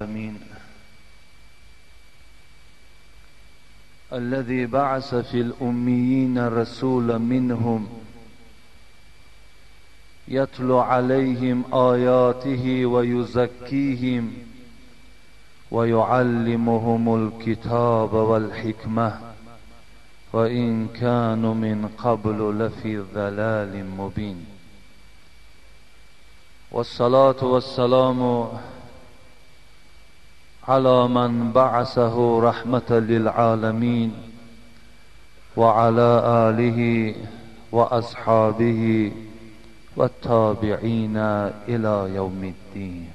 العالمين الذي بعث في الأميين رسولا منهم يتلو عليهم آياته ويزكيهم ويعلمهم الكتاب والحكمة وإن كانوا من قبل لفي ضلال مبين. والصلاة والسلام على من بعثه رحمة للعالمين وعلى آله وأصحابه والتابعين إلى يوم الدين.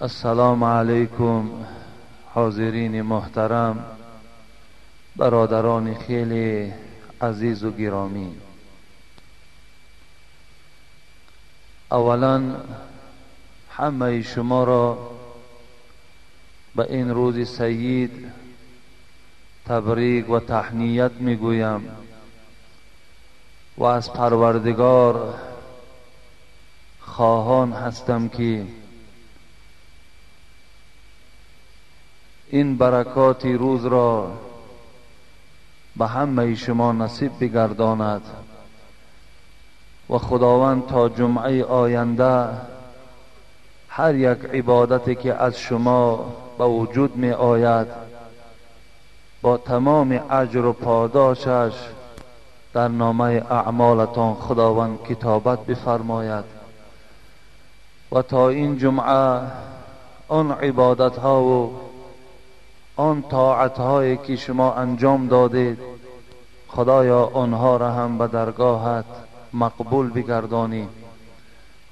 السلام علیکم حاضرین محترم، برادران خیلی عزیز و گرامی. اولا همه شما را به این روز سعید تبریک و تهنیت میگویم و از پروردگار خواهان هستم که این برکات روز را به همه شما نصیب بگرداند و خداوند تا جمعه آینده هر یک عبادتی که از شما به وجود می آید با تمام اجر و پاداشش در نامه اعمالتان خداوند کتابت بفرماید و تا این جمعه آن عبادت ها و آن طاعت هایی که شما انجام دادید خدایا آنها را هم به درگاهت مقبول بگردانی.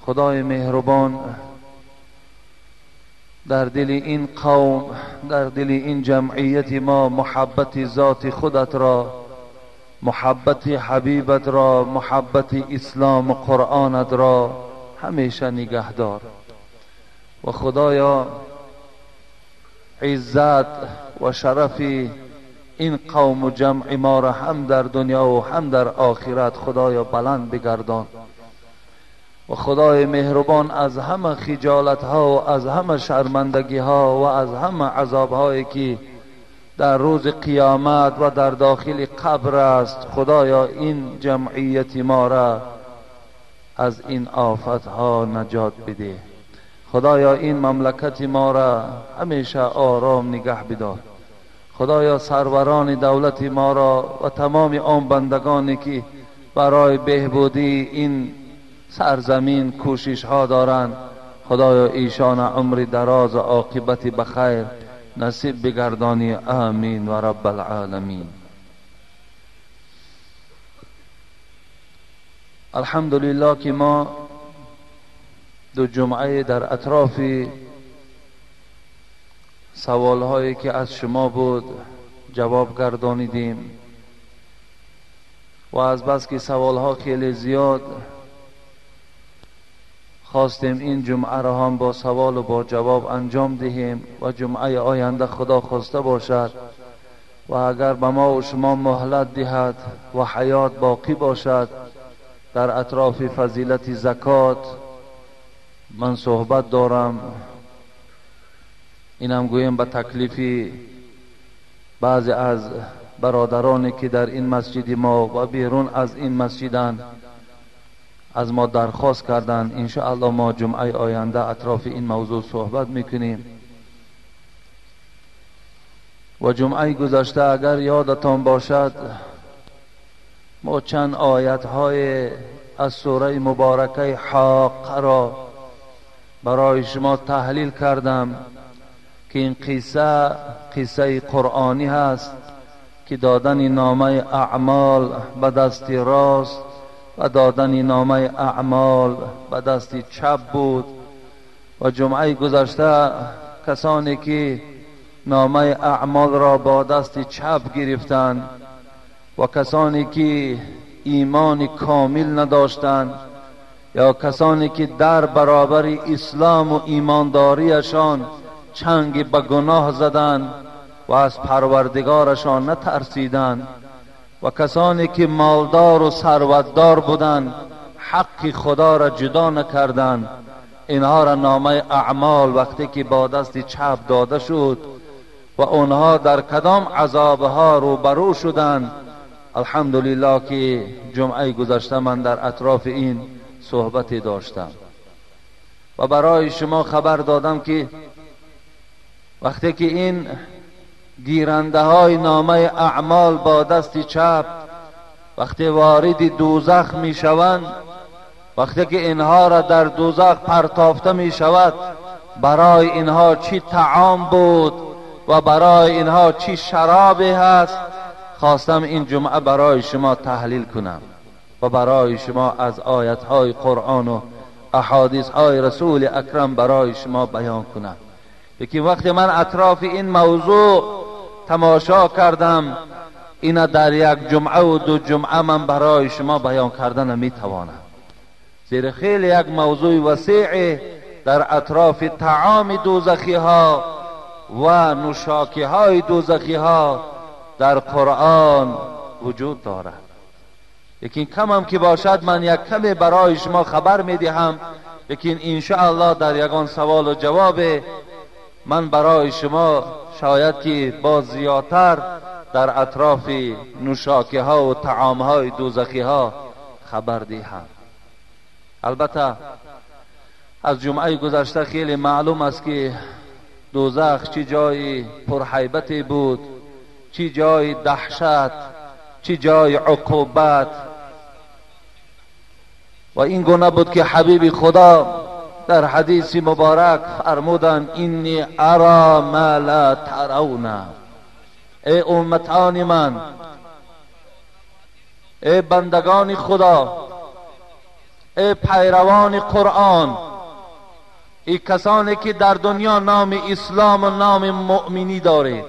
خدای مهربان در دل این قوم، در دل این جمعیت ما محبت ذات خودت را، محبت حبیبت را، محبت اسلام و قرآنت را همیشه نگهدار و خدایا عزت و شرف این قوم و جمع ما را هم در دنیا و هم در آخرت خدایا بلند بگردان و خدای مهربان از همه خجالت ها و از همه شرمندگی ها و از همه عذاب هایی که در روز قیامت و در داخل قبر است خدایا این جمعیت ما را از این آفت ها نجات بده. خدایا این مملکت ما را همیشه آرام نگه بدار. خدایا سروران دولت ما را و تمام آن بندگانی که برای بهبودی این سرزمین کوشش ها دارند خدایا ایشان عمر دراز و عاقبت بخیر نصیب بگردانی. آمین و رب العالمین. الحمدلله که ما دو جمعه در اطراف سوال هایی که از شما بود جواب گردانیدیم و از بس که سوال ها خیلی زیاد خواستیم این جمعه را هم با سوال و با جواب انجام دهیم و جمعه آینده خدا خواسته باشد و اگر به ما و شما مهلت دهد و حیات باقی باشد در اطراف فضیلت زکات من صحبت دارم. اینم گویم به تکلیف بعضی از برادرانی که در این مسجد ما و بیرون از این مسجدند از ما درخواست کردند. انشاءالله ما جمعه آینده اطراف این موضوع صحبت میکنیم. و جمعه گذشته اگر یادتان باشد ما چند آیت های از سوره مبارکه حاقه را برای شما تحلیل کردم که این قصه قصه قرآنی هست که دادن نامه اعمال به دست راست و دادن نامه اعمال به دست چپ بود. و جمعه گذشته کسانی که نامه اعمال را با دست چپ گرفتند و کسانی که ایمان کامل نداشتند یا کسانی که در برابر اسلام و ایمانداریشان چنگ به گناه زدند و از پروردگارشان نترسیدند و کسانی که مالدار و ثروتدار بودند حق خدا را جدا نکردند اینها را نامه اعمال وقتی که با دست چپ داده شد و اونها در کدام عذابها روبرو شدند. الحمدلله که جمعه گذشته من در اطراف این صحبت داشتم و برای شما خبر دادم که وقتی که این گیرنده های نامه اعمال با دست چپ وقتی وارد دوزخ می شوند، وقتی که اینها را در دوزخ پرتافته می شود، برای اینها چی طعام بود و برای اینها چی شرابی هست، خواستم این جمعه برای شما تحلیل کنم و برای شما از آیت های قرآن و احادیث های رسول اکرم برای شما بیان کنم. لیکن وقتی من اطراف این موضوع تماشا کردم، اینا در یک جمعه و دو جمعه من برای شما بیان کردن نمیتوانم، زیرا خیلی یک موضوع وسیع در اطراف طعام دوزخی ها و نوشاکی های دوزخی ها در قرآن وجود دارد. لیکن کم هم که باشد من یک کمی برای شما خبر میدهم، لیکن انشاءالله در یگان سوال و جواب من برای شما شاید که باز زیادتر در اطراف نوشاکی ها و طعام های دوزخی ها خبر دهم. البته از جمعه گذشته خیلی معلوم است که دوزخ چه جای پرهیبتی بود، چه جای دهشت، چه جای عقوبت. و این گونه بود که حبیب خدا در حدیث مبارک فرمودند اینی ارا ما لا ترون، ای امتان من، ای بندگان خدا، ای پیروان قرآن، ای کسانی که در دنیا نام اسلام و نام مؤمنی دارید،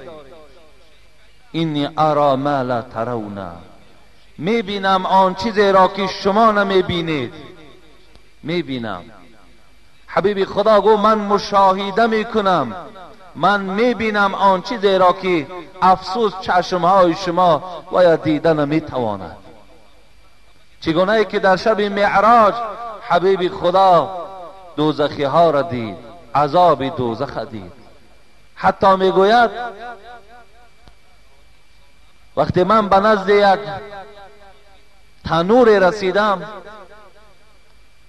اینی ارا ما لا ترون، میبینم آن چیزی را که شما نمیبینید، میبینم. حبیب خدا گفت من مشاهده میکنم، من میبینم آن چیزی را که افسوس چشمهای شما باید دیده نمیتواند. چگونه ای که در شب معراج حبیب خدا دوزخی ها را دید، عذاب دوزخ دید. حتی میگوید وقتی من به نزد یک تنور رسیدم،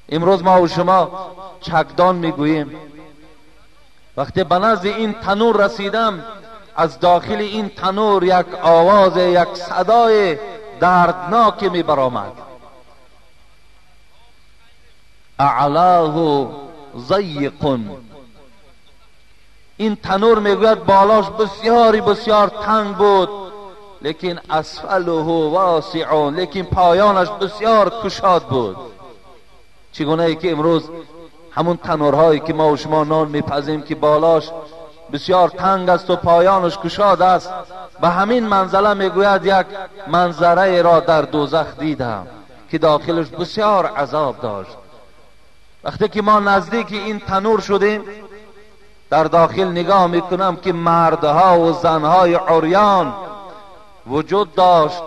امروز ما و شما چکدان میگوییم، وقتی به نزد این تنور رسیدم، از داخل این تنور یک آواز، یک صدای دردناک می برآمد. اعلاه ضیق، این تنور میگوید بالاش بسیاری بسیار تنگ بود، لیکن اسفله واسع، لیکن پایانش بسیار کشاد بود. چگونه ای که امروز همون تنورهایی که ما و شما نان میپزیم که بالاش بسیار تنگ است و پایانش کشاد است، به همین منزله میگوید یک منظره را در دوزخ دیدم که داخلش بسیار عذاب داشت. وقتی که ما نزدیک این تنور شدیم، در داخل نگاه میکنم که مردها و زنهای عریان وجود داشت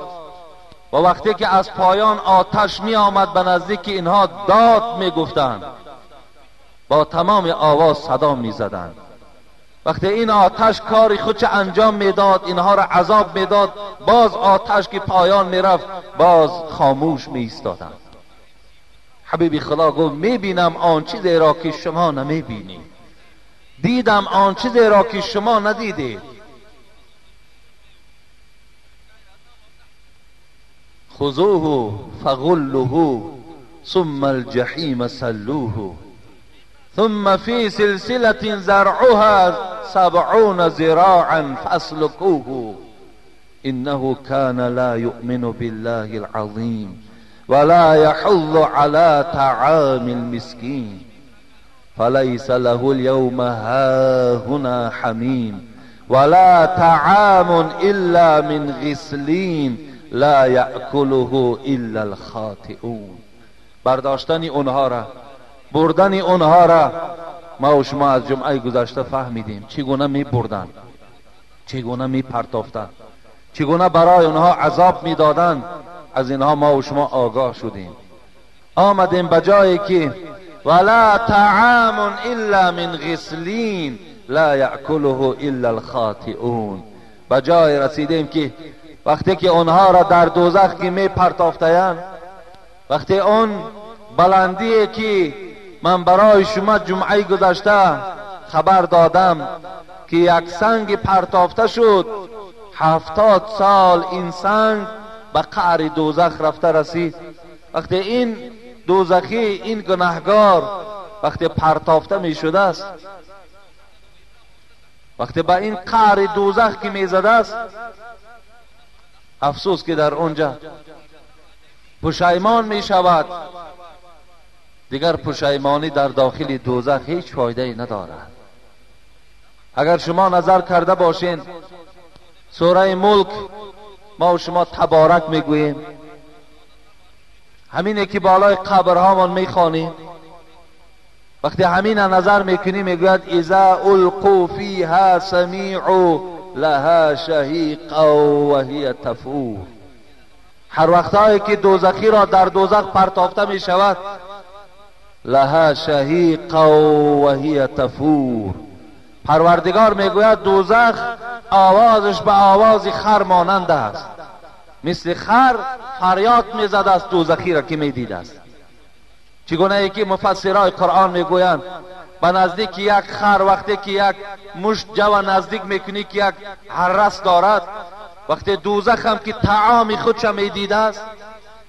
و وقتی که از پایان آتش می آمد به نزدیک اینها داد می گفتند، با تمام آواز صدا می زدند. وقتی این آتش کاری خودش انجام می داد، اینها را عذاب می داد، باز آتش که پایان می رفت باز خاموش می ایستادند. حبیبی خدا گفت می بینم آن چیزی را که شما نمی بینید، دیدم آن چیزی را که شما ندیدید. خذوه فغلوه ثم الجحیم صلوه ثم في سلسلة زرعها 70 ذراعا فاسلكوه إنه كان لا يؤمن بالله العظيم ولا يحض على طعام المسكين فليس له اليوم هاهنا حميم ولا طعام إلا من غسلين لا یأکله الا الخاطئون. برداشتن اونها را، بردن اونها را ما و شما از جمعه گذشته فهمیدیم چگونه می بردن، چگونه می پرتافتن، چگونه برای اونها عذاب می دادن. از اینها ما و شما آگاه شدیم. آمدیم به جایی که ولا طعام الا من غسلین لا یأکله الا الخاطئون. به جای رسیدیم که وقتی که آنها را در دوزخ که می پرتافتند، وقتی آن بلندی که من برای شما جمعه گذشته خبر دادم که یک سنگ پرتافته شد، 70 سال این سنگ به قعر دوزخ رفته رسید. وقتی این دوزخی، این گناهگار وقتی پرتافته می شده است، وقتی به این قعر دوزخ که می زده است، افسوس که در اونجا پشیمان می شود. دیگر پشیمانی در داخل دوزخ هیچ فایده ای ندارد. اگر شما نظر کرده باشین، سوره ملک ما و شما تبارک میگوییم، همینه که بالای قبرهامان میخوانیم، وقتی همین نظر میکنیم میگوید اذا القوا فیها سمیعوا لها شهیقا و هی تفور. هر وقتهایی که دوزخی را در دوزخ پرتافته میشود، لها شهیقا و هی تفور، پروردگار میگوید دوزخ آوازش به آواز خر مانند است، مثل خر فریاد میزد است دوزخی را که میدید است. چگونه ای که مفسرای قرآن میگویند به نزدیک یک خر وقتی که یک مشت جو نزدیک میکنی که یک هرس دارد، وقتی دوزخ هم که طعام خودش میدید است،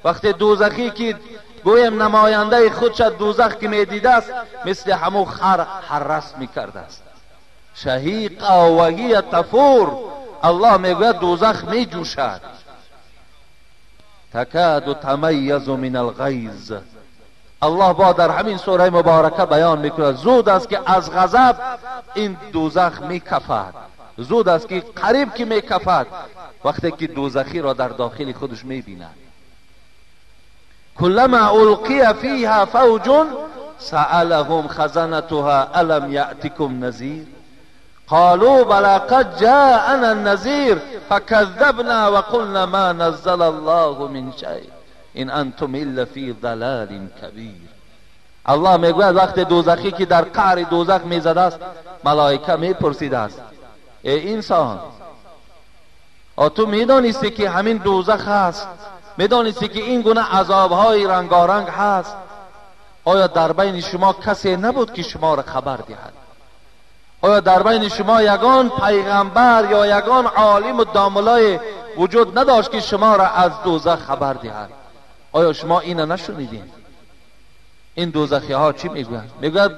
وقتی دوزخی که گویم نماینده خودش دوزخ که میدید است، مثل همو خر هرس میکرده است. شهیق و هی تفور، الله میگوید دوزخ میجوشد. تکاد تمیز من الغیظ، الله با در همین سوره مبارکه بیان میکند زود است که از غضب این دوزخ میکفد، زود است که قریب که میکفد وقتی که دوزخی را در داخل خودش میبیند. کلما القی فیها فوج سألهم خزنتها الم یأتکم نذیر قالوا بلى قد جاءنا النذیر فکذبنا وقلنا ما نزل الله من شیء این انتم الا فی ضلال کبیر. الله میگوید وقت دوزخی که در قعر دوزخ میزده است، ملائکه میپرسیده است ای انسان، تو میدانستی که همین دوزخ هست، میدانستی که این گونه عذابهای رنگارنگ هست، آیا در بین شما کسی نبود که شما را خبر دهد؟ آیا در بین شما یگان پیغمبر یا یگان عالم و داملای وجود نداشت که شما را از دوزخ خبر دهد؟ آیا شما اینو نشنیدین؟ این دوزخی ها چی میگویند؟ میگوید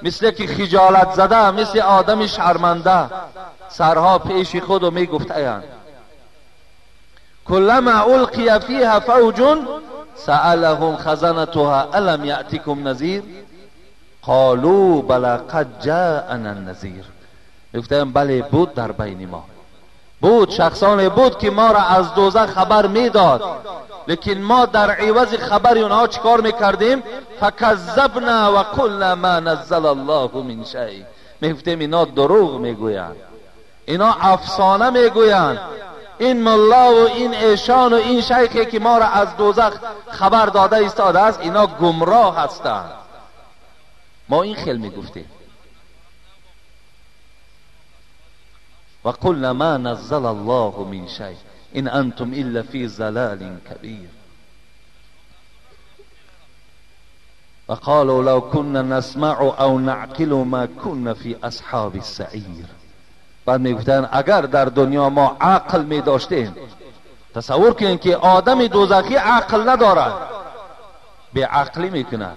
مثل که خجالت زده، مثل آدم شرمنده، سرها پیش خود و میگفتند کلما القی فیها فوج سألهم خزنتها الم یأتکم نذیر قالوا بلى قد جاءنا النذیر. میگفتند بله بود در بین ما، بود شخصان بود که ما را از دوزخ خبر میداد، لیکن ما در عوض خبر اونها چیکار میکردیم؟ فکذبنا و قلنا ما نزل الله من شیء. میگفتیم اینا دروغ میگویند، اینا افسانه میگویند، این ملا و این ایشان و این شیخی که ما را از دوزخ خبر داده ایستاده است، اینا گمراه هستند. ما این خیل میگفتیم. و قلنا ما نزل الله من شیء ان انتم الا فی ضلال کبیر. و قالوا لو كنا نسمع او نعقل ما كنا فی اصحاب السعیر. بعد میگفتن اگر در دنیا ما عقل می داشتیم، تصور کنین که آدم دوزخی عقل ندارد، به عقلی میکند.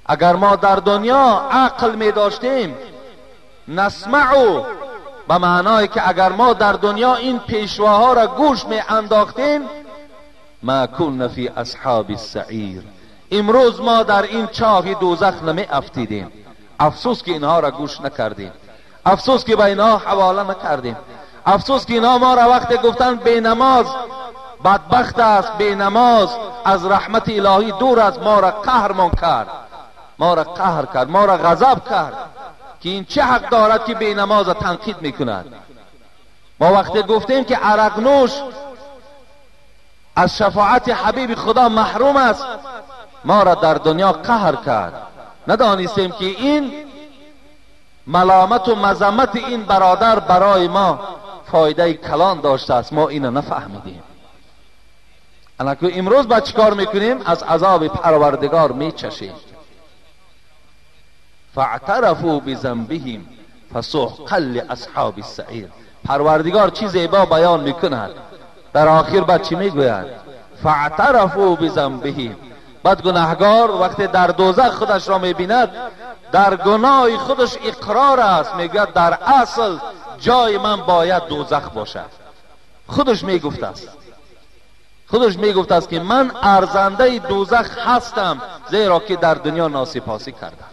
اگر ما در دنیا عقل می داشتیم، نسمع به معنای که اگر ما در دنیا این پیشواها را گوش می انداختیم، ما کنا فی اصحاب السعیر، امروز ما در این چاه دوزخ نمی افتیدیم. افسوس که اینها را گوش نکردیم، افسوس که به اینها حواله نکردیم، افسوس که اینها ما را وقت گفتن بی نماز بدبخت است، بی نماز از رحمت الهی دور است، ما را قهرمان کرد، ما را قهر کرد، ما را غضب کرد که این چه حق دارد که بی نماز تنقید میکند. ما وقتی گفتیم که عرق نوش از شفاعت حبیب خدا محروم است، ما را در دنیا قهر کرد. ندانستیم که این ملامت و مذمت این برادر برای ما فایده کلان داشته است. ما اینو نفهمیدیم. الان امروز با چیکار میکنیم؟ از عذاب پروردگار میچشیم. فاعترفوا بذنبهم فسحقا لاصحاب السعیر. پروردگار چیز زیبا بیان میکند. در آخر بعد چی میگوید؟ فاعترفوا بذنبهم. بعد گناهگار وقتی در دوزخ خودش را میبیند در گناه خودش اقرار است، میگوید در اصل جای من باید دوزخ باشد. خودش میگفت است، خودش میگفت است که من ارزنده دوزخ هستم، زیرا که در دنیا ناسپاسی کردم.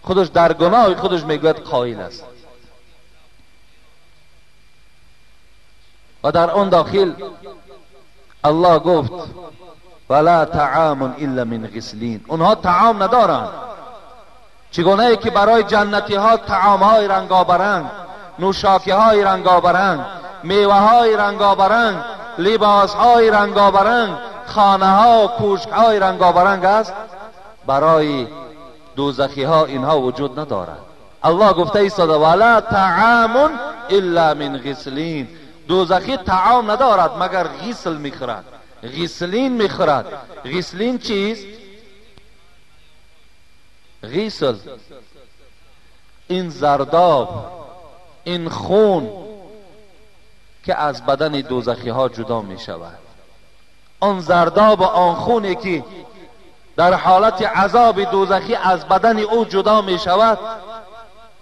خودش در گناه خودش میگوید قائل است. و در آن داخل الله گفت ولا طعام الا من غسلین. اونها طعام ندارند. چگونه ای که برای جنتی ها طعام های رنگابرنگ، نوشاکی های رنگابرنگ، میوه های رنگابرنگ، لباس های رنگابرنگ، خانه ها و کوشک های رنگابرنگ است، برای دوزخی ها اینها وجود ندارد. الله گفته ایستاده ولا طعام الا من غسلین. دوزخی طعام ندارد مگر غسل میخورد، غسلین میخورد. غسلین چیست؟ غسل این زرداب، این خون که از بدن دوزخی ها جدا می شود. آن زرداب و آن خونی که در حالت عذاب دوزخی از بدن او جدا می شود،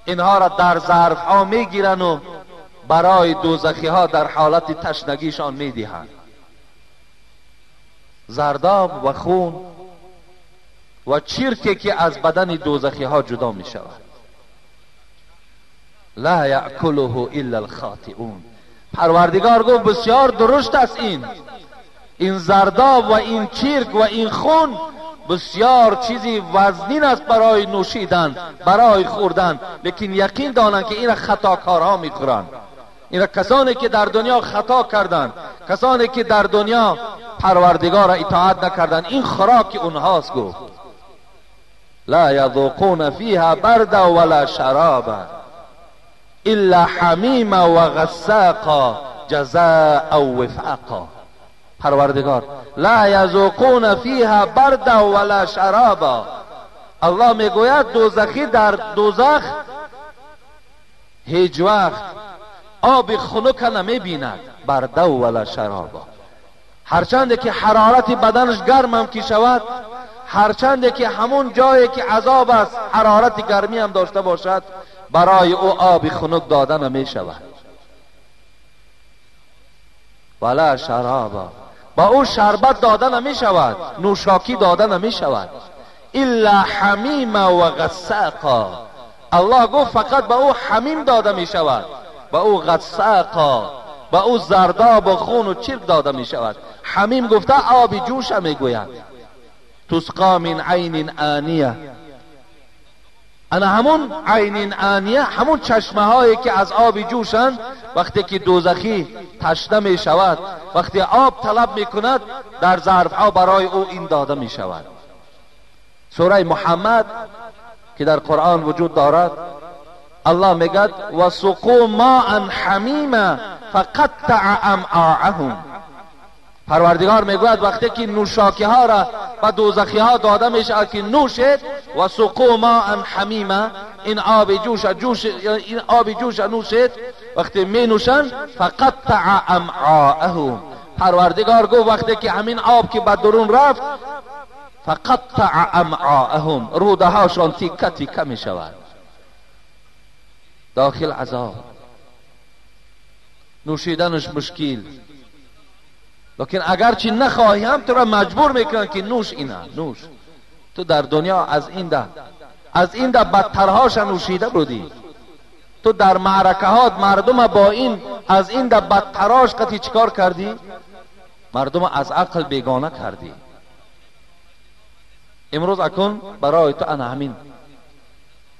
اینها را در ظرف ها می گیرن و برای دوزخی ها در حالت تشنگیشان می دهند. زرداب و خون و چرکی که از بدن دوزخی ها جدا می شود. لا یأکله الا الخاطئون. پروردگار گفت بسیار درشت است این زرداب و این چرک و این خون بسیار چیزی وزنین است برای نوشیدن، برای خوردن، لیکن یقین دانند که این خطاکارها میخورند. این کسانی که در دنیا خطا کردند، کسانی که در دنیا پروردگار را اطاعت نکردند، این خوراک اونهاست. گفت لا یذوقون فیها بردا ولا شرابا الا حمیما و غساقا جزاء وفاقا. پروردگار لا یذوقون فیها بردا ولا شرابا. الله میگوید دوزخی در دوزخ هیچ وقت آب خنک نمیبیند، بردا ولا شرابا. هرچند که حرارت بدنش گرم هم که شود، هرچند که همون جایی که عذاب است حرارت گرمی هم داشته باشد، برای او آب خنک داده نمی شود. ولا شرابا، با او شربت داده نمی شود، نوشاکی داده نمی شود. الا حمیما و غساقا. الله گفت فقط با او حمیم داده می شود، با او غساقا، با او زرداب و خون و چرک داده می شود. حمیم گفته آب جوش می گوید. تسقا من عین آنیه. انا همون عین آنیه، همون چشمه هایی که از آب جوشند، وقتی که دوزخی تشنه می شود، وقتی آب طلب می کند، در ظرف ها برای او این داده می شود. سوره محمد که در قرآن وجود دارد، الله میگد و سقوا ماء حمیما فقطع امعاءهم. پروردگار میگوید وقتی که نوشاکی ها را به دوزخی ها داده می شود که نوشید، و سقوا ماء حمیما، این آب جوش جوش، این آب جوش نوشید، وقتی می نوشند فقطع امعاءهم. پروردگار گفت وقتی که همین آب که به درون رفت، فقطع امعاءهم، روده هاشان تیکه تیکه می شود. داخل عذاب، نوشیدنش مشکل، لیکن اگرچه نخواهی هم تو را مجبور میکنن که نوش اینا، نوش. تو در دنیا از این ده بدترهاش نوشیده بودی. تو در معرکه هات مردم با این از این ده بدتراش قطعی چیکار کردی؟ مردم از عقل بیگانه کردی. امروز اکن برای تو انا همین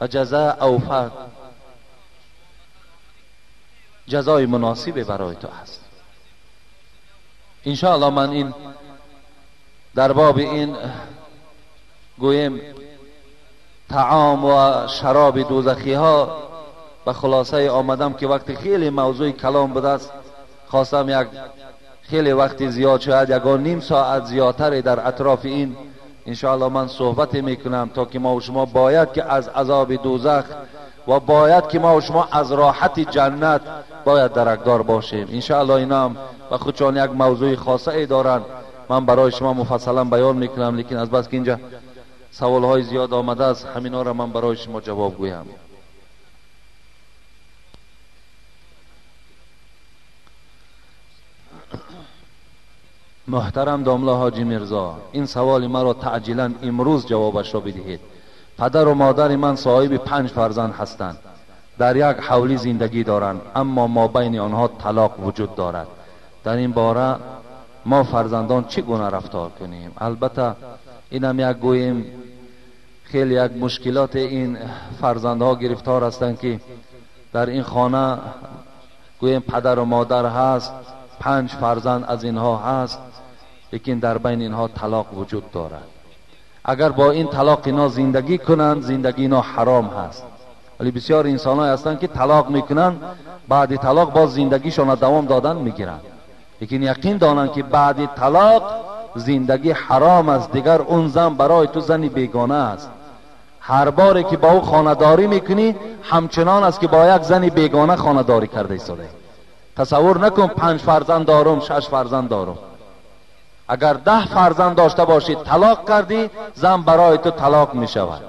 و جزاء اوفا، جزای مناسب برای تو هست. انشاءالله من این در باب این گویم طعام و شراب دوزخی ها به خلاصه آمدم که وقتی خیلی موضوع کلام بوده است، خواستم یک خیلی وقتی زیاد، شاید یگان نیم ساعت زیادتر در اطراف این انشاءالله من صحبت میکنم، تا که ما و شما باید که از عذاب دوزخ و باید که ما و شما از راحت جنت باید درکدار باشیم. انشاءالله اینا هم و خودشان یک موضوع خاصه ای دارن، من برای شما مفصلا بیان میکنم، لیکن از بس که اینجا سوال های زیاد آمده است، همینا را من برای شما جواب گویم. محترم داملا حاجی میرزا، این سوال مرا تعجیلا امروز جوابش را بدهید. پدر و مادر من صاحب 5 فرزند هستند، در یک حولی زندگی دارند، اما ما بین آنها طلاق وجود دارد. در این باره ما فرزندان چگونه رفتار کنیم؟ البته اینم یک گوییم خیلی یک مشکلات این فرزندها گرفتار هستند که در این خانه گوییم پدر و مادر هست، 5 فرزند از اینها هست، لیکن در بین اینها طلاق وجود دارد. اگر با این طلاق اینا زندگی کنند، زندگی اینا حرام هست. ولی بسیار انسان های هستند که طلاق میکنند، بعد طلاق باز زندگیشان دوام دادن میگیرند، لیکن یقین دانند که بعد طلاق زندگی حرام است. دیگر اون زن برای تو زن بیگانه است. هر باری که با او خانه‌داری میکنی همچنان است که با یک زن بیگانه خانه‌داری کرده ایستاده. تصور نکن 5 فرزند دارم، 6 فرزند دارم. اگر 10 فرزند داشته باشی، طلاق کردی، زن برای تو طلاق می شود.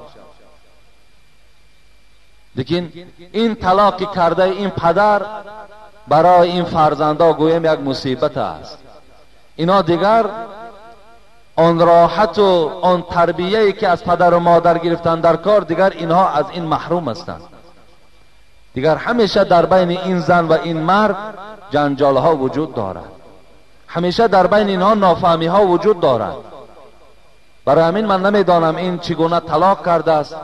لیکن این طلاق کرده این پدر برای این فرزندا گویم یک مصیبت است. اینا دیگر آن راحت و آن تربیه‌ای که از پدر و مادر گرفتن در کار، دیگر اینها از این محروم هستند. دیگر همیشه در بین این زن و این مرد جنجال ها وجود دارد، همیشه در بین اینها نافهمی ها وجود دارد. برای همین من نمیدانم این چگونه طلاق کرده است.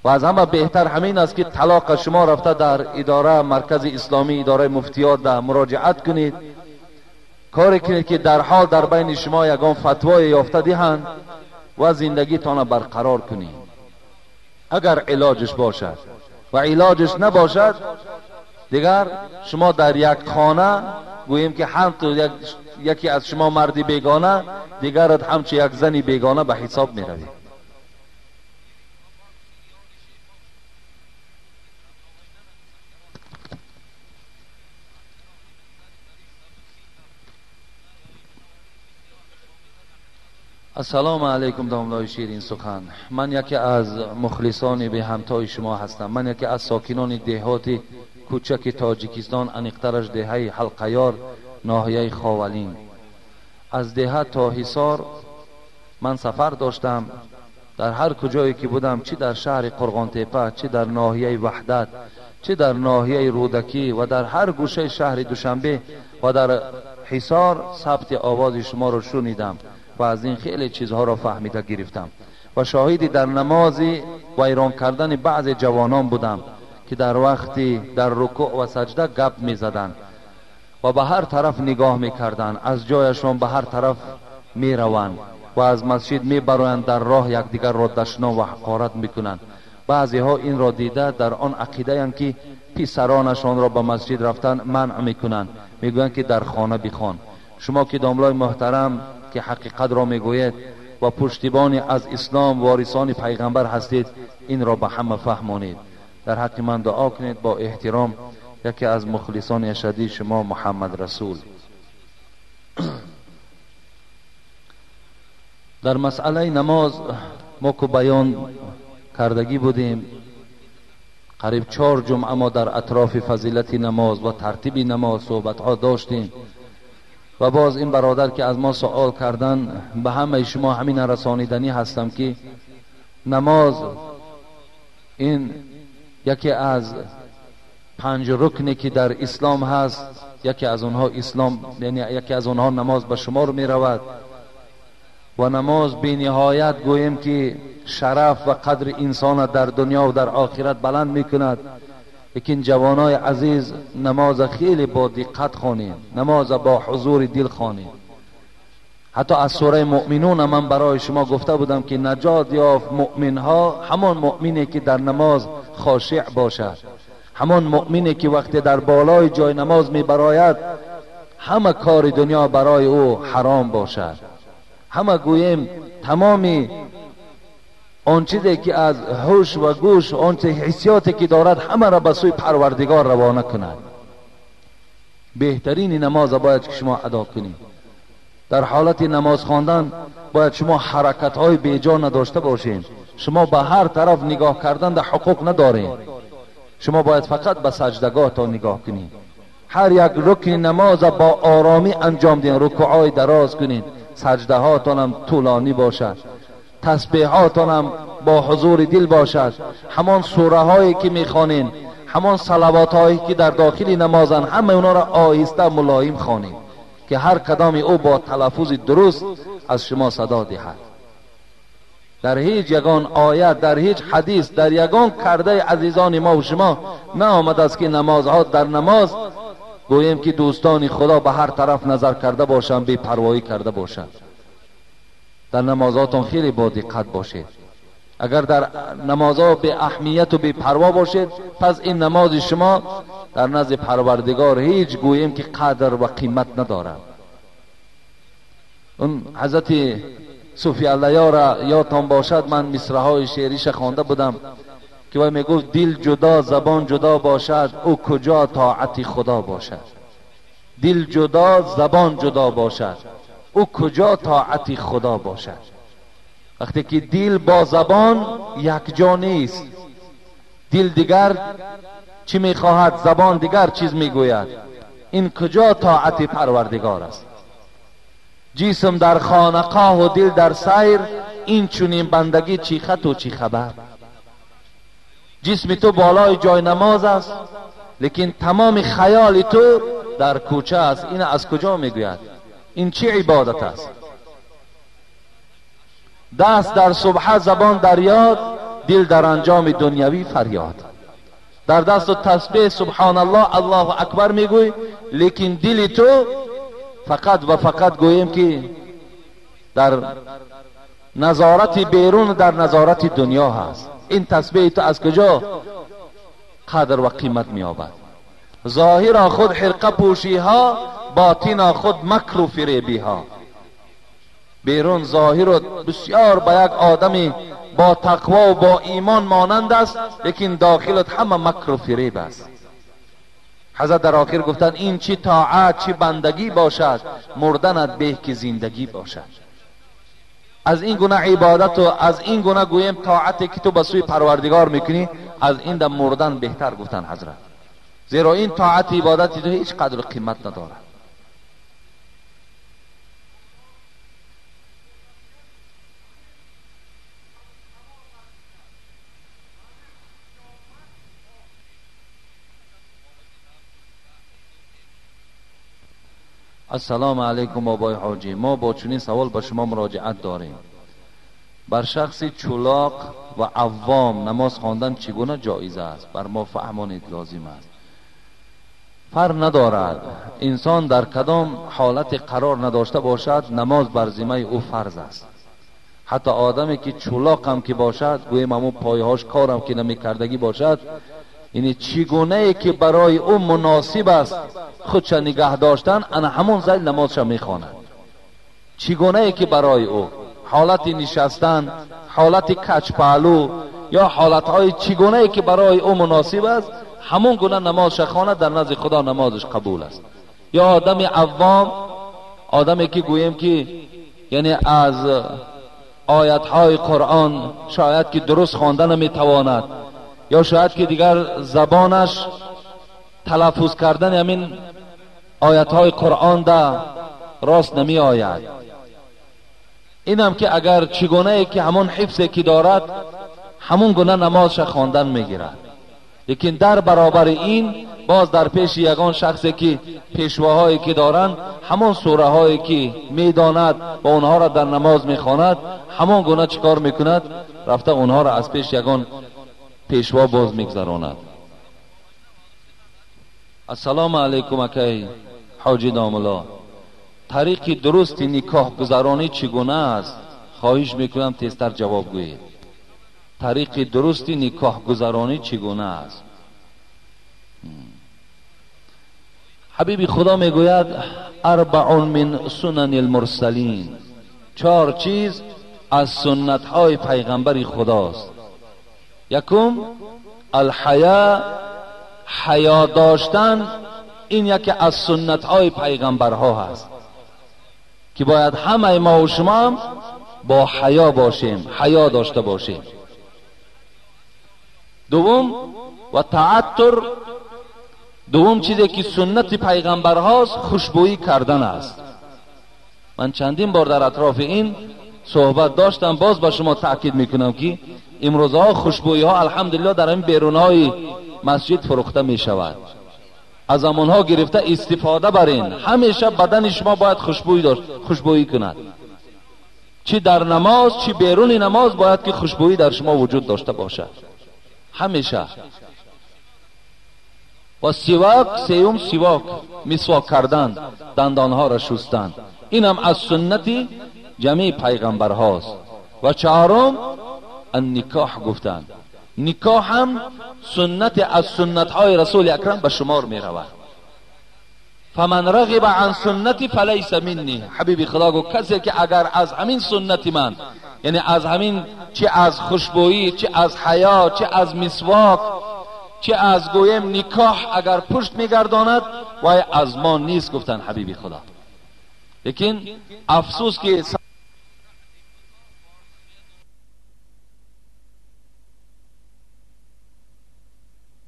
و از همه بهتر همین است که طلاق شما رفته در اداره مرکز اسلامی، اداره مفتیات در مراجعت کنید، کاری کنید که در حال در بین شما یگان فتوای یافته دهند و زندگیتان برقرار کنید. اگر علاجش باشد و علاجش نباشد، دیگر شما در یک خانه گوییم که هم تو یکی از شما مردی بیگانه، دیگرت همچه یک زنی بیگانه به حساب می روید. السلام علیکم داملای شیرین سخن. من یکی از مخلصان به همتای شما هستم. من یکی از ساکنان دهات کوچک تاجیکستان، انیقترش دهه حلقیار، ناحیه خاولین. از دهه تا حصار من سفر داشتم. در هر کجایی که بودم، چی در شهر قرغانتپه، چی در ناحیه وحدت، چی در ناحیه رودکی و در هر گوشه شهر دوشنبه و در حصار ثبت آواز شما رو شنیدم و از این خیلی چیزها را فهمیده گرفتم و شاهدی در نماز ویران کردن بعض جوانان بودم که در وقتی در رکوع و سجده گپ می زدن و به هر طرف نگاه می کردن، از جایشان به هر طرف می روند و از مسجد می برایند، در راه یکدیگر را دشنام و حقارت می کنند. بعضی ها این را دیده در آن عقیده اند که پسرانشان را به مسجد رفتن منع می کنند، می گویند که در خانه بخوان. شما که داملای محترم که حقیقت را میگوید و پشتیبان از اسلام وارثان پیغمبر هستید، این را به همه فهمانید. در حق من دعا کنید. با احترام یکی از مخلصان اشدی شما، محمد رسول. در مسئله نماز ما که بیان کردگی بودیم، قریب 4 جمعه ما در اطراف فضیلت نماز و ترتیب نماز صحبت ها داشتیم و باز این برادر که از ما سوال کردن، به همه شما همین رسانیدنی هستم که نماز این یکی از 5 رکنی که در اسلام هست، یکی از آنها اسلام، یعنی یکی از آنها نماز به شمار می رود و نماز بی نهایت گوییم که شرف و قدر انسان در دنیا و در آخرت بلند می کند. لیکن جوانای عزیز، نماز خیلی با دقت خوانید، نماز با حضور دل خوانید. حتی از سوره مؤمنون من برای شما گفته بودم که نجات یافت مؤمن ها همان مؤمنی که در نماز خاشع باشد، همان مؤمنی که وقتی در بالای جای نماز می براید همه کار دنیا برای او حرام باشد. همه گوییم تمامی آن چیزی که از هوش و گوش، آن حسیاتی که دارد، همه را به سوی پروردگار روانه کند. بهترین نماز باید که شما ادا کنید. در حالت نماز خواندن باید شما حرکت های بیجا نداشته باشین. شما به هر طرف نگاه کردن در حقوق ندارین. شما باید فقط به سجدگاه تا نگاه کنید. هر یک رکن نماز با آرامی انجام دین، رکوعای دراز کنید، سجده هاتان هم طولانی باشد، تسبیحاتان هم با حضور دل باشد، همان سوره هایی که میخوانین، همان صلوات هایی که در داخل نمازن، همه اونا را آهسته ملایم خوانید که هر کدام او با تلفظ درست از شما صدا دهد. در هیچ یگان آیت، در هیچ حدیث، در یگان کرده عزیزان ما و شما نه آمده است که نمازها در نماز گوییم که دوستان خدا به هر طرف نظر کرده باشند، بی پروایی کرده باشند. در نمازاتون خیلی با دقت باشید. اگر در نمازها به اهمیت و بی پروا باشید، پس این نماز شما در نزد پروردگار هیچ گوییم که قدر و قیمت ندارد. اون حضرت صوفی الله را یادتان باشد، من مصرع‌های شعریش خوانده بودم که وی میگفت دل جدا زبان جدا باشد، او کجا طاعت خدا باشد. دل جدا زبان جدا باشد، او کجا طاعت خدا باشد. وقتی که دل با زبان یک جا نیست، دل دیگر چی میخواهد، زبان دیگر چیز میگوید، این کجا طاعت پروردگار است؟ جسم در خانقاه و دل در سیر، این چنین بندگی چی خط و چی خبر. جسم تو بالای جای نماز است، لیکن تمام خیال تو در کوچه است. این از کجا میگوید؟ این چی عبادت است؟ دست در سبحه، زبان در یاد، دل در انجام دنیوی فریاد. در دست و تسبیح سبحان الله الله اکبر میگوی، لیکن دل تو فقط و فقط گوییم که در نظارت بیرون، در نظارت دنیا هست. این تسبیح تو از کجا قدر و قیمت می‌یابد؟ ظاهرا خود حرقه پوشی ها، باطنا خود مکر و فریبی ها. بیرون ظاهر بسیار با یک آدمی با تقوا و با ایمان مانند است، لیکن داخلت همه مکر و فریب است. حضرت در آخر گفتند این چی طاعت چی بندگی باشد، مردنت به که زندگی باشد. از این گونه عبادت و از این گونه گوییم طاعتی که تو به سوی پروردگار میکنی، از این در مردن بهتر گفتن حضرت، زیرا این طاعت عبادتی تو هیچ قدر قیمت ندارد. السلام علیکم آبای حاجی، ما با چنین سوال به شما مراجعت داریم. بر شخص چولاق و عوام نماز خواندن چگونه جایز است؟ بر ما فهمانید لازم است. فرق ندارد انسان در کدام حالت قرار نداشته باشد، نماز بر ذمه او فرض است. حتی آدمی که چولاق هم که باشد، گویم همون پایهاش کارم که نمیکردگی باشد، یعنی چگونه ای که برای او مناسب است خودش نگه داشتن، انا همون زیل نمازش میخواند. چگونه ای که برای او حالت نشستن، حالت کچ پهلو یا حالتهای چگونه ای که برای او مناسب است، همون گونه نمازش خواند، در نزد خدا نمازش قبول است. یا آدم عوام، آدمی که گوییم که یعنی از آیتهای قرآن شاید که درست خواندن نمیتواند، یا شاید که دیگر زبانش تلفظ کردن همین آیتهای قرآن ده راست نمی آید، اینم که اگر چگونه ای که همون حفظی که دارد همون گونه نمازش خواندن میگیرد. لیکن در برابر این باز در پیش یگان شخصی که پیشواهایی که دارند، همون سوره هایی که میداند و اونها را در نماز میخواند، همون گونه چیکار میکند؟ رفته اونها را از پیش یگان پیشوا باز میگذراند. السلام علیکم اکی حاجی داملا، Тариқи дурусти никоҳ гузаронӣ чӣ гуна аст? Хоҳиш мекунам тезтар ҷавоб гӯед. Тариқи дурусти никоҳ гузаронӣ чӣ гуна аст? Ҳабиби Худо мегӯяд: арбаъ мин сунани алмурсалин. Чор чиз аз суннатҳои пайғамбари Худост. Якум, алҳаё, ҳаё доштан, ин яке аз суннатҳои пайғамбарҳо ҳаст ки бояд ҳамаи мо ва шумо ҳам бо ҳаё бошем, ҳаё дошта бошем. Дуввум, ва тааттур, дуввум чизе ки суннати пайғамбарҳост, хушбӯӣ кардан аст. Ман чандин бор дар атрофи ин суҳбат доштам, боз ба шумо таъкид мекунам ки имрӯзҳо хушбӯиҳо алҳамдулиллоҳ дар ҳамин берунҳои масҷид фурӯхта мешавад. Аз амонҳо гирифта истифода барин. Ҳамеша бадани шумо бояд хушбӯӣ дошт, хушбӯӣ кунад. Чӣ дар намоз, чӣ беруни намоз бояд ки хушбӯӣ дар шумо вуҷуд дошта бошад. Ҳамеша. Ва сивок, сеюм сивок, мисвок кардан, дандонҳоро шустан. Инам аз суннати ҷамеи пайғамбарҳост. Ва чаҳорум, анникоҳ гуфтанд. Никоҳ ҳам суннати аз суннатҳои расули акрам ба шумор меравад. Фаман рағиба ан суннати фалайса минни. Ҳабиби Худо гуфт касе ки агар аз ҳамин суннати ман, яъне аз ҳамин чи аз хушбӯӣ, чи аз ҳаё, чи аз мисвок, чи аз гӯем никоҳ агар пушт мегардонад, вай аз мо нест, гуфтанд ҳабиби Худо. Лекин афсӯс ки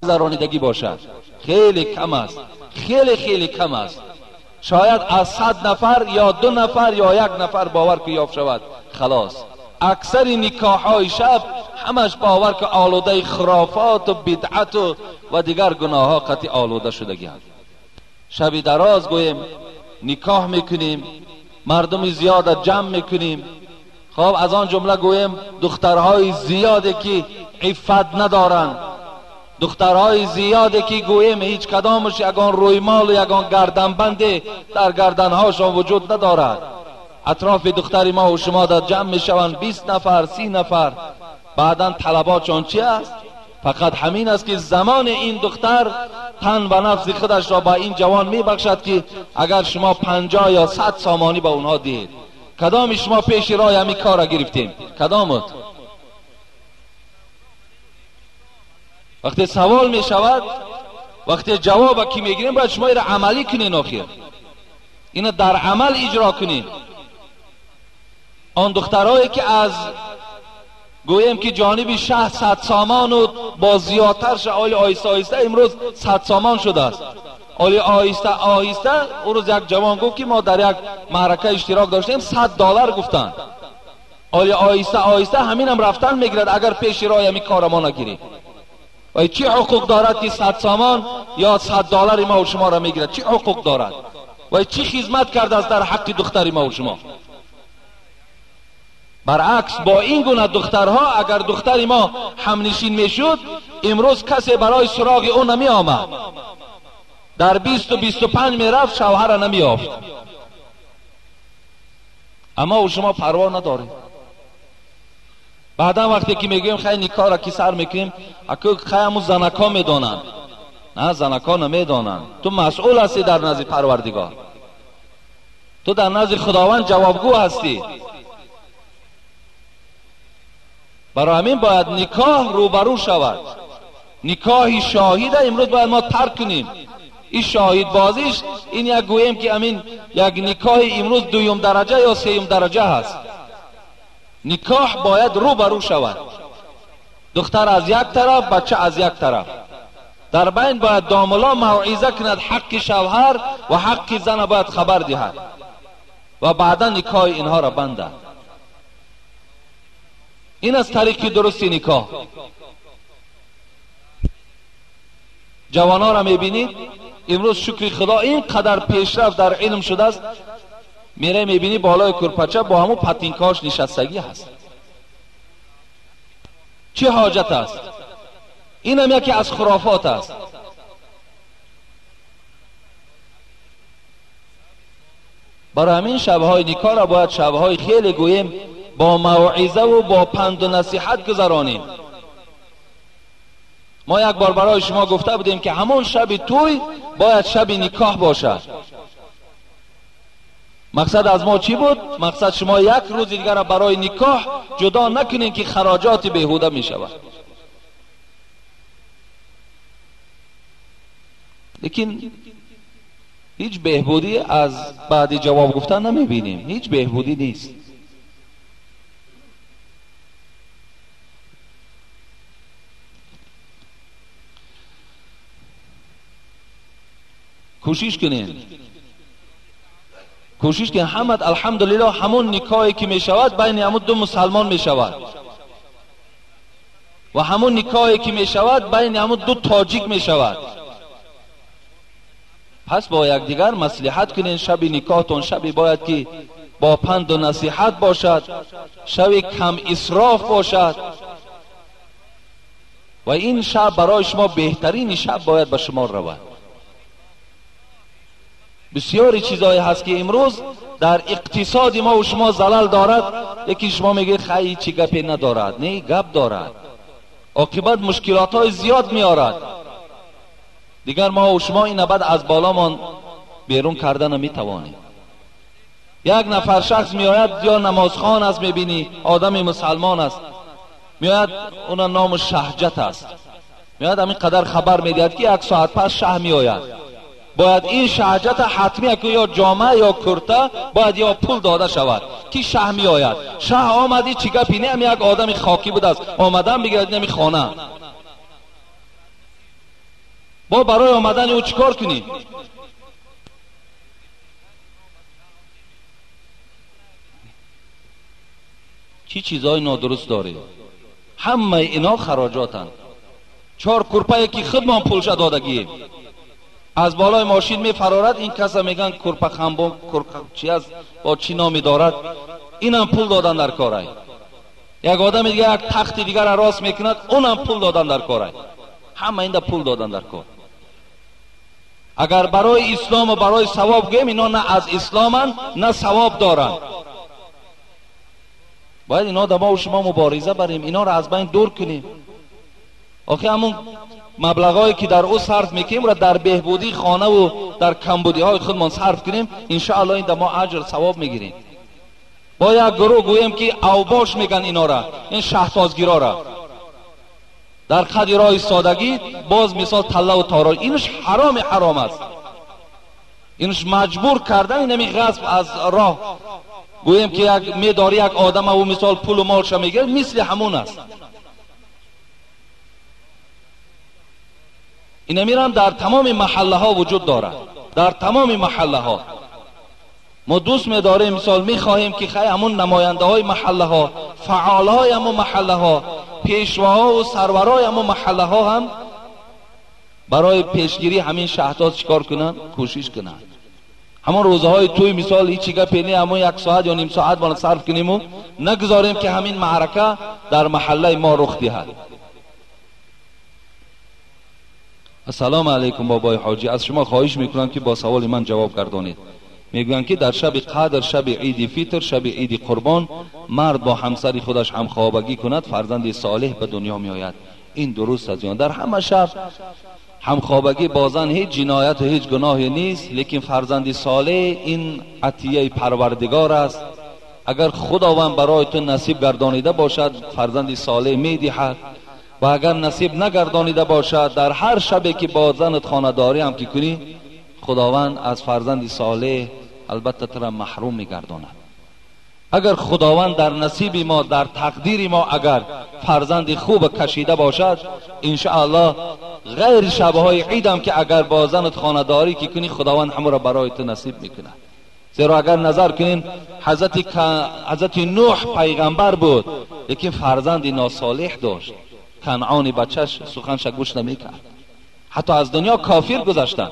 гузаронидагӣ бошад хеле кам аст, хеле хеле кам аст. Шояд аз 100 нафар ё 2 нафар ё 1 нафар бовар ки ёфт шавад, халос. Аксари никоҳҳои шаб ҳамаш бовар ки олудаи хурофоту бидъату ва дигар гуноҳҳо қатъи олуда шудагианд. Шаби дароз гӯем никоҳ мекунем, мардуми зиёда ҷамъ мекунем. Хоб аз он ҷумла гӯем духтарҳои зиёде ки иффат надоранд, духтарҳои зиёде ки гӯем ҳеҷ кадомаш ягон рӯймолу ягон гарданбанде дар гарданҳошон вуҷуд надорад. Атрофи духтари мо ва шумо дар ҷамъ мешаванд 20 нафар, 30 нафар. Баъдан талаботшон чи аст? Фақат ҳамин аст ки замони ин духтар тан ба нафси худашро ба ин ҷавон мебахшад ки агар шумо 50 ё 100 сомонӣ ба онҳо диҳед. Кадоми шумо пеши роҳи ҳамин корро гирифтем? Кадомут? Вақте савол мешавад, вақте ҷавоба ки мегирем, бояд шумо инро амалӣ кунед. Охир инро дар амал иҷро кунед. Он духтарҳое ки аз гӯем ки ҷониби шаҳр 100 сомону бо зиёдтар оли оҳиста оҳиста имрӯз 100 сомон шудааст. Оли оҳиста оҳиста он рӯз як ҷавон гуфт ки мо дар як маърака иштирок доштем, $100 гуфтанд. Оли оҳиста оҳиста ҳаминам рафтан мегирад агар пеши роҳи ҳамин кора мо нагирем. Ва чӣ ҳуқуқ дорад ки 100 сомон ё $100 мо ва шуморо мегирад? Чӣ ҳуқуқ дорад? Ва чӣ хизмат кардааст дар ҳаққи духтари мо ва шумо? Баръакс бо ин гуна духтарҳо агар духтари мо ҳамнишин мешуд, имрӯз касе барои суроғи ӯ намеомад. Дар 20-25 мерафт, шавҳара намеёфт. Аммо ӯ шумо парво надоред. Баъдан вақте ки мегӯем хай никоҳро ки сар мекунем, аку хай ҳамун занакҳо медонанд. На, занакҳо намедонанд. Ту масъул ҳастӣ дар назди Парвардигор. Ту дар назди Худованд ҷавобгӯ ҳастӣ. Барои ҳамин бояд никоҳ рӯбарӯ шавад. Никоҳи шоҳида имрӯз бояд мо тарк кунем. Ин шоҳидбозиш ин як гӯем ки ҳамин як никоҳи имрӯз дуюм дараҷа ё сеюм дараҷа ҳаст. Никоҳ бояд рӯбарӯ шавад. Духтар аз як тараф, бача аз як тараф. Дар байн бояд домулло мавъиза кунад, ҳаққи шавҳар ва ҳаққи зана бояд хабар диҳад ва баъдан никоҳи инҳоро бандад. Ин аз тариқи дурусти никоҳ. Ҷавонҳоро мебинед имрӯз шукри Худо ин қадар пешрафт дар илм шудааст, мере мебинӣ болои курпача бо ҳамун патинкаҳош нишастагӣ ҳаст. Чӣ ҳоҷат аст? Инам яке аз хурофот аст. برای همین شبهای نکاح را باید شبهای خیلی گوییم با موعظه و با پند و نصیحت گذرانیم. ما یک بار برای شما گفته بودیم که همون شب توی باید شب نکاح باشد. مقصد از ما چی بود؟ مقصد شما یک روز دیگر را برای نکاح جدا نکنین که خراجات بیهوده می شود. لیکن هیچ بهبودی از بعد جواب گفتن نمی بینیم، هیچ بهبودی نیست. کوشش کنین، کوشش کنین. همه الحمدلله همون نکاحی که می شود بین همون دو مسلمان می شود و همون نکاحی که می شود بین همون دو تاجیک می شود. پس با یکدیگر مصلحت کنین. شب نکاحتون شبی باید که با پند و نصیحت باشد، شب کم اسراف باشد و این شب برای شما بهترین شب باید به شما رود. بسیاری چیزهایی هست که امروز در اقتصاد ما و شما زلل دارد. یکی شما میگه خیلی چی گپی ندارد، نه گپ دارد، عاقبت مشکلات های زیاد میارد. دیگر ما و شما این بعد از بالامان بیرون کردن نمیتوانیم. یک نفر شخص میآید یا نمازخوان است، میبینی آدم مسلمان است، میآید اون نام شهجت است، میآید همین قدر خبر میدهد که یک ساعت پس شه میآید. باید این شهجت حتمی که یا جامعه یا کرته باید یا پول داده شود که شه می آید. شه آمدی چی گپی نه، یک آدم خاکی بود است آمدن بگیرد نمی خانه. با برای آمدن او چیکار کنیم؟ چی چیزای نادرست داره؟ همه اینا خراجاتند. چهار کرپه که خودمان پولش دادگیم از بالای ماشین می فرارد، این کسا میگن کرپه خمبون کرپه چی است با چی نامی دارد، اینم پول دادن در کاره. یک آدم دیگه یک تخت دیگر را راست میکند، اونم پول دادن در کاره. همه این پول دادن در کار. اگر برای اسلام و برای ثواب گوییم، اینا نه از اسلامن نه ثواب دارن. باید اینا دما و شما مبارزه بریم، اینا را از بین دور کنیم. آخه همون مبلغایی که در او صرف میکنیم را در بهبودی خانه و در کمبودی های خودمان صرف کنیم، انشاءالله این دما اجر ثواب میگیریم. با یک گروه گوییم که اوباش میگن اینا را، این شهتازگیرا را در قد راه ایستادگی باز مثال طله و تاراج، اینش حرام حرام است. اینش مجبور کردن اینمی غصب از راه گوییم که یک میداری یک آدم او مثال پول و مالش میگیره، مثل همون است. این امیرم در تمام محله ها وجود دارد، در تمام محله ها. ما دوست می‌داریم، مثال می‌خواهیم که خیلی همون نماینده های محله ها، فعال های همون محله ها، پیشواها و سرورای همون محله ها هم برای پیشگیری همین شهداد چیکار کنن؟ کوشش کنن. همون روزه های توی مثال هیچی گپی نه، همون یک ساعت یا نیم ساعت باید صرف کنیم و نگذاریم که همین معرکه در محله ما رخ دهد. السلام علیکم بابای حاجی، از شما خواهش میکنم که با سوال من جواب گردانید. میگویند که در شب قدر، شب عید فطر، شب عید قربان، مرد با همسر خودش همخوابگی کند فرزند صالح به دنیا میآید. این درست است؟ در همه شب همخوابگی با زن هیچ جنایت و هیچ گناهی نیست، لیکن فرزند صالح این عطیه پروردگار است. اگر خداوند برای تو نصیب گردانیده باشد فرزند صالح میدهد، و اگر نصیب نگردانیده باشد در هر شبی که با زنت خانه‌داری هم که کنی، خداوند از فرزند صالح البته تو را محروم میگرداند. اگر خداوند در نصیب ما، در تقدیر ما اگر فرزند خوب کشیده باشد، انشاءالله غیر شبهای عید هم که اگر با زنت خانه‌داری که کنی، خداوند همون را برای تو نصیب میکند. زیرا اگر نظر کنین حضرت نوح پیغمبر بود، لیکن فرزند ناصالح داشت. کنعان بچهش سخنش گوش نمیکرد، حتی از دنیا کافر گذشتن.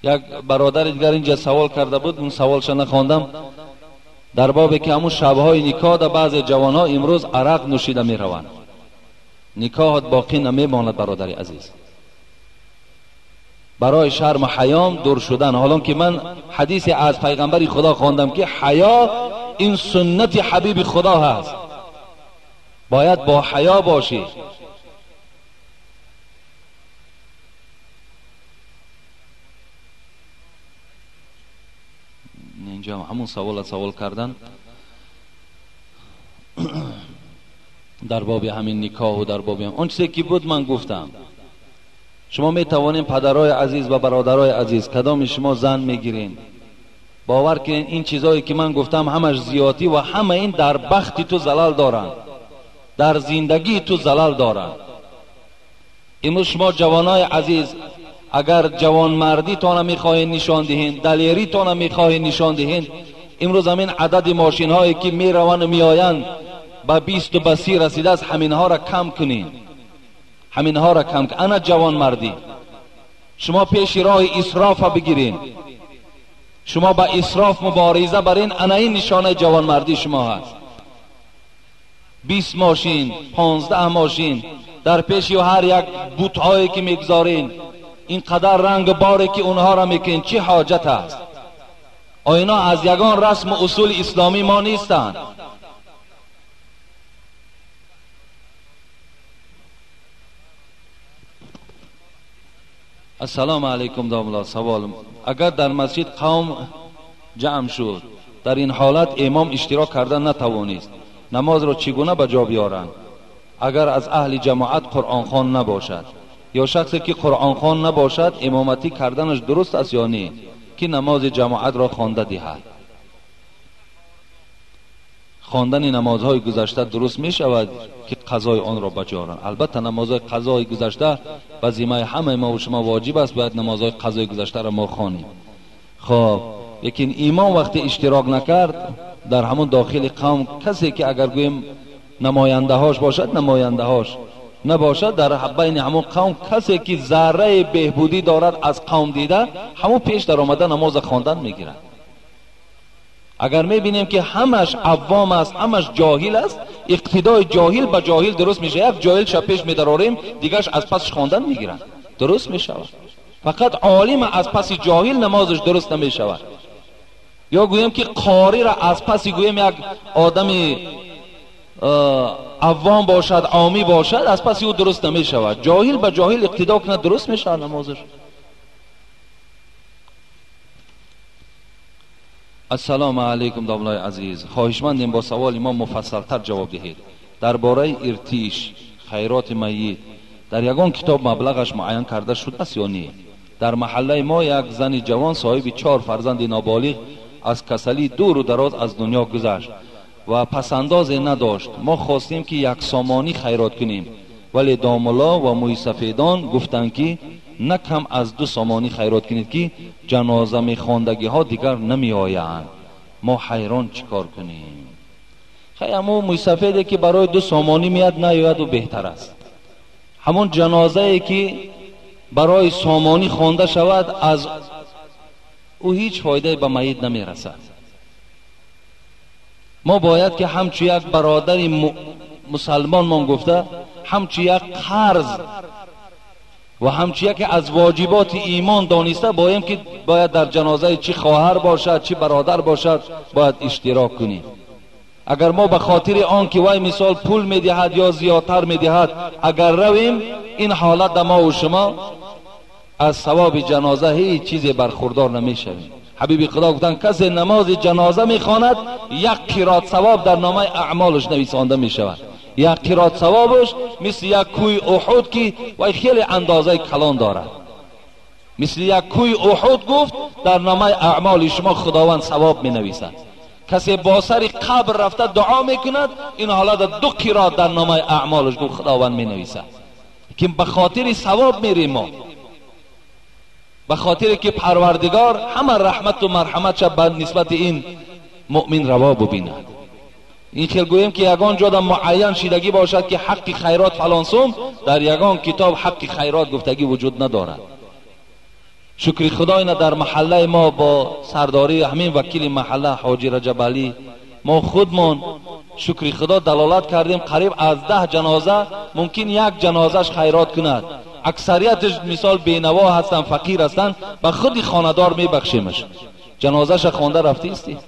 یک برادر دیگر اینجا سوال کرده بود، اون سوالش نخواندم، در باب که همون شبهای نکاح در بعض جوانها امروز عرق نوشیده میروند، نکاحت باقی نمیماند. برادر عزیز، برای شرم و حیام دور شدن. حالا که من حدیث از پیغمبر خدا خواندم که حیا این سنت حبیب خدا هست، باید با حیا باشی. اینجا همون سوال کردن در باب همین نکاح و در باب اون چیزی که بود من گفتم. شما می توانین پدرای عزیز و برادرای عزیز، کدام شما زن میگیرین، باور کنین این چیزایی که من گفتم همش زیادی و همه این در بخت تو زلال دارن، در زندگی تو زلال دارن. امروز شما جوانای عزیز اگر جوانمردی تان میخواهین نشان دهین، دلیری تان میخواهین نشان دهین، امروز همین عدد ماشین هایی که میروند و میآیند به 20 و به 30 رسیده است، همینها را کم کنین، همینها را کم کنین. انا جوانمردی شما پیش راه اسراف بگیرین، شما با اسراف مبارزه برین، انا این نشانه جوانمردی شما هست. 20 ماشین، 15 ماشین در پیش هر یک بوتهایی که میگذارین، این قدر رنگ باری که اونها را میکنین، چی حاجت است؟ آینا از یگان رسم و اصول اسلامی ما نیستند. السلام علیکم داملا. سوال: اگر در مسجد قوم جمع شد، در این حالت امام اشتراک کردن نتوانست، نماز را چگونه به جا بیارند؟ اگر از اهل جماعت قرآن خوان نباشد یا شخصی که قرآن خوان نباشد، امامتی کردنش درست است یا نه که نماز جماعت را خوانده دهد؟ خواندن نمازهای گذشته درست می شود که قضای آن را بجا آورند. البته نمازهای قضای گذشته به ذمه همه ما و شما واجب است، باید نمازهای قضای گذشته را ما خوانیم. خب لیکن امام وقتی اشتراک نکرد در همون داخل قوم، کسی که اگر گوییم نماینده هاش باشد، نماینده هاش نباشد، در بین همون قوم کسی که ذره بهبودی دارد از قوم دیده، همون پیش در آمده نماز خواندن میگیرد. اگر میبینیم که همش عوام است، همش جاهل است، اقتدای جاهل به جاهل درست میشه. یک جاهل شب پیش میداریم، دیگرش از پسش خواندن میگیرن، درست میشود. فقط عالم از پس جاهل نمازش درست نمیشود. یا گوییم که قاری را از پس گوییم یک آدم عوام باشد، عامی باشد، از پس او درست نمیشود. جاهل به جاهل اقتدا کنه درست میشود نمازش. السلام علیکم داملای عزیز، خواهشمندیم با سوال ما مفصلتر جواب دهید. درباره ارتیش خیرات میت در یگان کتاب مبلغش معین کرده شده است یا نه؟ در محله ما یک زن جوان صاحب 4 فرزند نابالغ از کسلی دور و دراز از دنیا گذشت و پسنداز نداشت. ما خواستیم که یک سامانی خیرات کنیم، ولی داملا و مویسفیدان گفتند که نه کم از 2 سامانی خیرات کنید که جنازه میخواندگی ها دیگر نمی آیند. ما حیران چیکار کنیم؟ خیلی همون مویسفیده که برای 2 سامانی میاد نیاید و بهتر است. همون جنازه که برای سامانی خوانده شود از او هیچ فایده به میت نمیرسد. ما باید که همچو یک برادر مسلمان من گفته، همچو یک قرض و همچو یک از واجبات ایمان دانسته بایم که باید در جنازه چی خواهر باشد چی برادر باشد باید اشتراک کنیم. اگر ما به خاطر آن که وای مثال پول میدهد یا زیادتر میدهد اگر رویم، این حالت ما و شما از ثواب جنازه هیچ چیزی برخوردار نمیشویم. حبیب خدا گفتن کسی نماز جنازه میخواند یک قیراط ثواب در نامه اعمالش نویسانده میشود. یک قیراط ثوابش مثل یک کوی احد که وای خیلی اندازه کلان دارد، مثل یک کوی احد گفت در نامه اعمال شما خداوند ثواب مینویسد. کسی با سر قبر رفته دعا میکند، این حالت 2 قیراط در نامه اعمالش گفت خداوند مینویسد. که به خاطر ثواب میریم ما، به خاطر که پروردگار همه رحمت و مرحمت شب به نسبت این مؤمن روا ببیند. این خیلی گوییم که یگان جا معین شیدگی باشد که حق خیرات فلان سوم، در یگان کتاب حق خیرات گفتگی وجود ندارد. شکر خدا اینا در محله ما با سرداری همین وکیل محله حاجی رجب علی، ما خودمان شکر خدا دلالت کردیم قریب از 10 جنازه ممکن یک جنازهش خیرات کند. Аксариятش مثال بینوا هستن، فقیر هستن، به خودی خانه‌دار میبخشیمش. جنازه‌ش خوانده رفتی استی،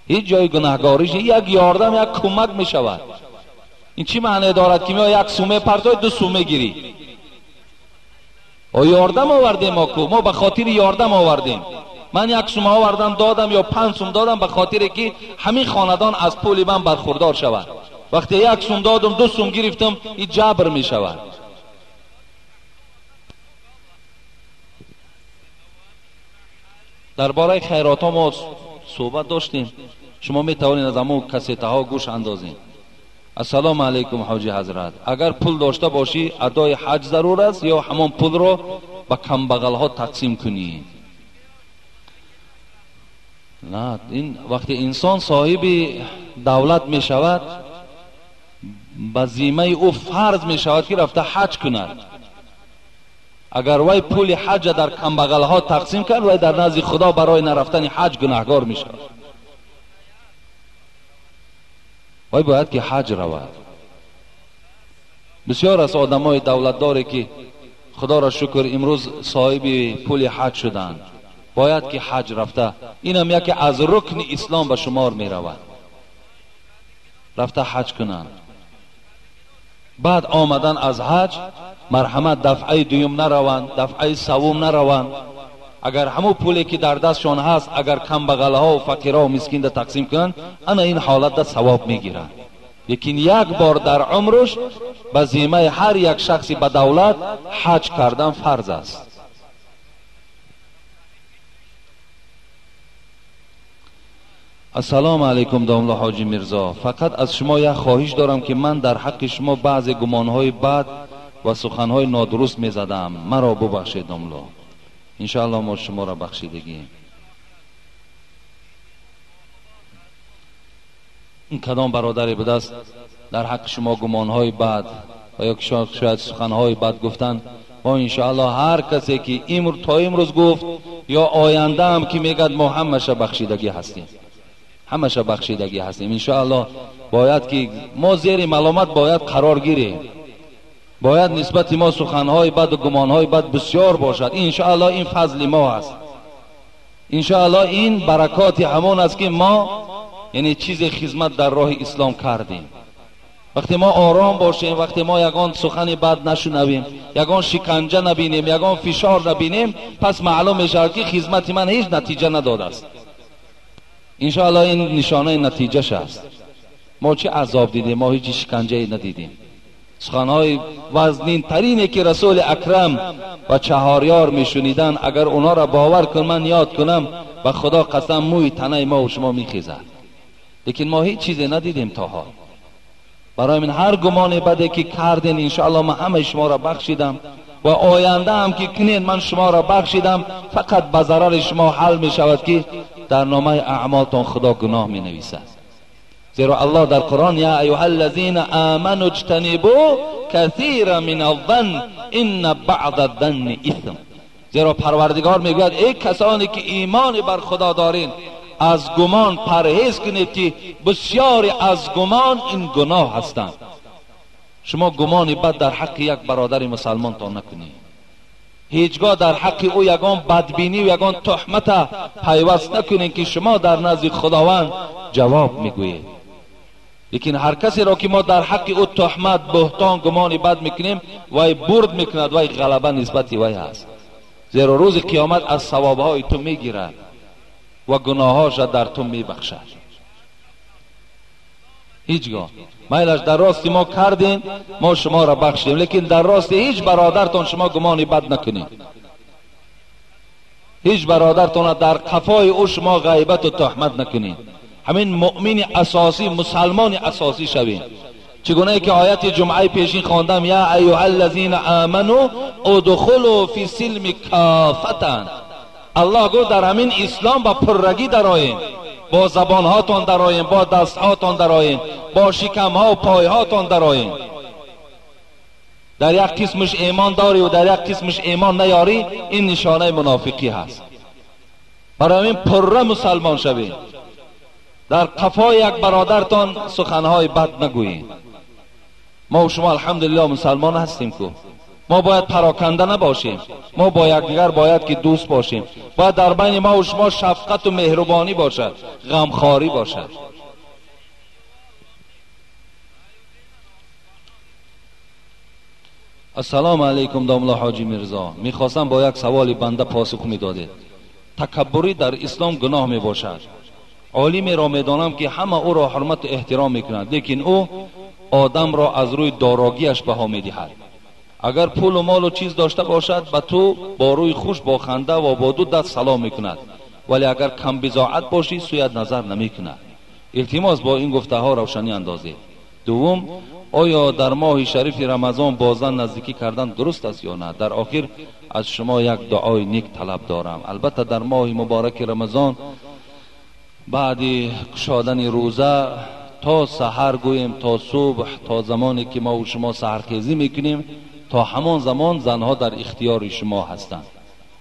هیچ جای گناهگاریش یک یاردم یک کمک میشود. این چی معنی دارد که ما یک سومه پرتای دو سومه گیری؟ او یاردم آوردیم، ما کو ما به خاطر یاردم آوردیم. من یک سومه آوردم دادم یا 5 سوم دادم به خاطر که همین خاندان از پول من برخوردار شود. وقتی یک سوم دادم 2 سوم گرفتم، این جبر می شود. درباره خیرات ها ما صحبت داشتیم، شما می توانید از همون کسیته ها گوش اندازین. السلام علیکم حاجی حضرت، اگر پول داشته باشی ادای حج ضرور است یا همان پول رو به کمبغل ها تقسیم کنی؟ نه، این وقتی انسان صاحب دولت می شود به ذمه او فرض می شود که رفته حج کند. اگر وی پول حج در کمبغل ها تقسیم کرد، وی در نزد خدا برای نرفتن حج گناهگار می شود. وی باید که حج رود. بسیار از آدم های دولتداری که خدا را شکر امروز صاحب پول حج شدند، باید که حج رفته. اینم یکی از رکن اسلام به شمار می رود، رفته حج کنند. بعد آمدن از حج مرحمت دفعه دوم نروند، دفعه سوم نروند. اگر همو پولی که در دستشان هست اگر کم بغل ها و فقیرها و مسکین ده تقسیم کنند، انا این حالت ده ثواب میگیرند. لیکن یک بار در عمرش به ذمه هر یک شخصی به دولت حج کردن فرض است. السلام علیکم داملا حاجی میرزا، فقط از شما یک خواهش دارم که من در حق شما بعض گمانهای بد و سخنهای نادرست میزدم، مرا ببخشید داملا. انشاءالله ما شما را بخشیدگیم. این کدام برادری بوده است در حق شما گمانهای بد و یا شاید سخنهای بد گفتن؟ ما انشاءالله هر کسی که تا امروز گفت یا آینده هم که میگد، ما همشه بخشیدگی هستیم، همشه بخشیدگی هستیم. انشاءالله باید که ما زیر ملامت باید قرار گیریم، باید نسبت ما سخنهای بد و گمانهای بد بسیار باشد. انشاءالله این فضل ما است، انشاءالله این برکات همان است که ما یعنی چیز خدمت در راه اسلام کردیم. وقتی ما آرام باشیم، وقتی ما یگان سخن بد نشنویم، یگان شکنجه نبینیم، یگان فشار نبینیم، پس معلوم میشود که خدمت من هیچ نتیجه نداده است. انشاءالله این نشانه نتیجهش است. ما چه عذاب دیدیم، ما هیچ شکنجه ندیدیم. سخنهای وزنین ترینی که رسول اکرم و چهاریار میشنیدن، اگر اونا را باور کن من یاد کنم، به خدا قسم موی تنه ما و شما میخیزد. لیکن ما هیچ چیزی ندیدیم تا حال. برای من هر گمان بده که کردین انشاءالله من همه شما را بخشیدم و آینده هم که کنین من شما را بخشیدم. فقط به ضرر شما حل می شود که در نامه اعمالتان خدا گناه می نویسد. زیرا الله در قرآن یا ایها الذین آمنوا اجتنبوا کثیرا من الظن ان بعض الظن اثم. زیرا پروردگار میگوید ای کسانی که ایمان بر خدا دارین، از گمان پرهیز کنید که بسیاری از گمان این گناه هستند. شما گمان بد در حق یک برادر مسلمان تا نکنید، هیچگاه در حق او یگان بدبینی و یگان تهمت پیوست نکنید که شما در نزد خداوند جواب میگویید. لیکن هر کسی را که ما در حق او تهمت، بهتان، گمان بد میکنیم، وی برد میکند، وی غلبه نسبت وی هست. زیرا روز قیامت از ثوابهای تو میگیرد و گناهاش را در تو میبخشد. هیچگاه میلش در راست ما کردین، ما شما را بخشیم، لیکن در راست هیچ برادرتون شما گمان بد نکنید. هیچ برادرتون در قفای او شما غیبت و تهمت نکنید. همین مؤمن اساسی، مسلمان اساسی شوید. چگونه که آیت جمعه پیشین خواندم، یا ایها الذین آمنوا ادخلوا فی السلم کافة. الله گفت در همین اسلام با پررگی درآیین، با زبانهاتان درآیین، با دستهاتان درآیین، با شکمها و پایهاتان درآیین. در یک قسمش ایمان داری و در یک قسمش ایمان نیاری، این نشانه منافقی هست. برای همین پره مسلمان شوید. در قفای یک برادرتان سخنهای بد نگویید. ما و شما الحمدلله مسلمان هستیم که ما باید پراکنده نباشیم، ما با یکدیگر باید که دوست باشیم. باید در بین ما و شما شفقت و مهربانی باشد، غمخواری باشد. السلام علیکم داملا حاجی میرزا، میخواستم با یک سوال بنده پاسخ میدادید. تکبری در اسلام گناه میباشد. عالمی را میدانم که همه او را حرمت و احترام میکند، لیکن او آدم را از روی داراگیش بها میدهد. اگر پول و مال و چیز داشته باشد به تو با روی خوش، با خنده و با دو دست سلام میکند، ولی اگر کم بضاعت باشی سویت نظر نمیکند. التماس با این گفته ها روشنی اندازید. دوم، آیا در ماه شریف رمضان با زن نزدیکی کردن درست است یا نه؟ در آخر از شما یک دعای نیک طلب دارم. البته در ماه مبارک رمضان بعد کشادن روزه تا سحر، گوییم تا صبح، تا زمانی که ما و شما سحرخیزی میکنیم، تا همان زمان زنها در اختیار شما هستند.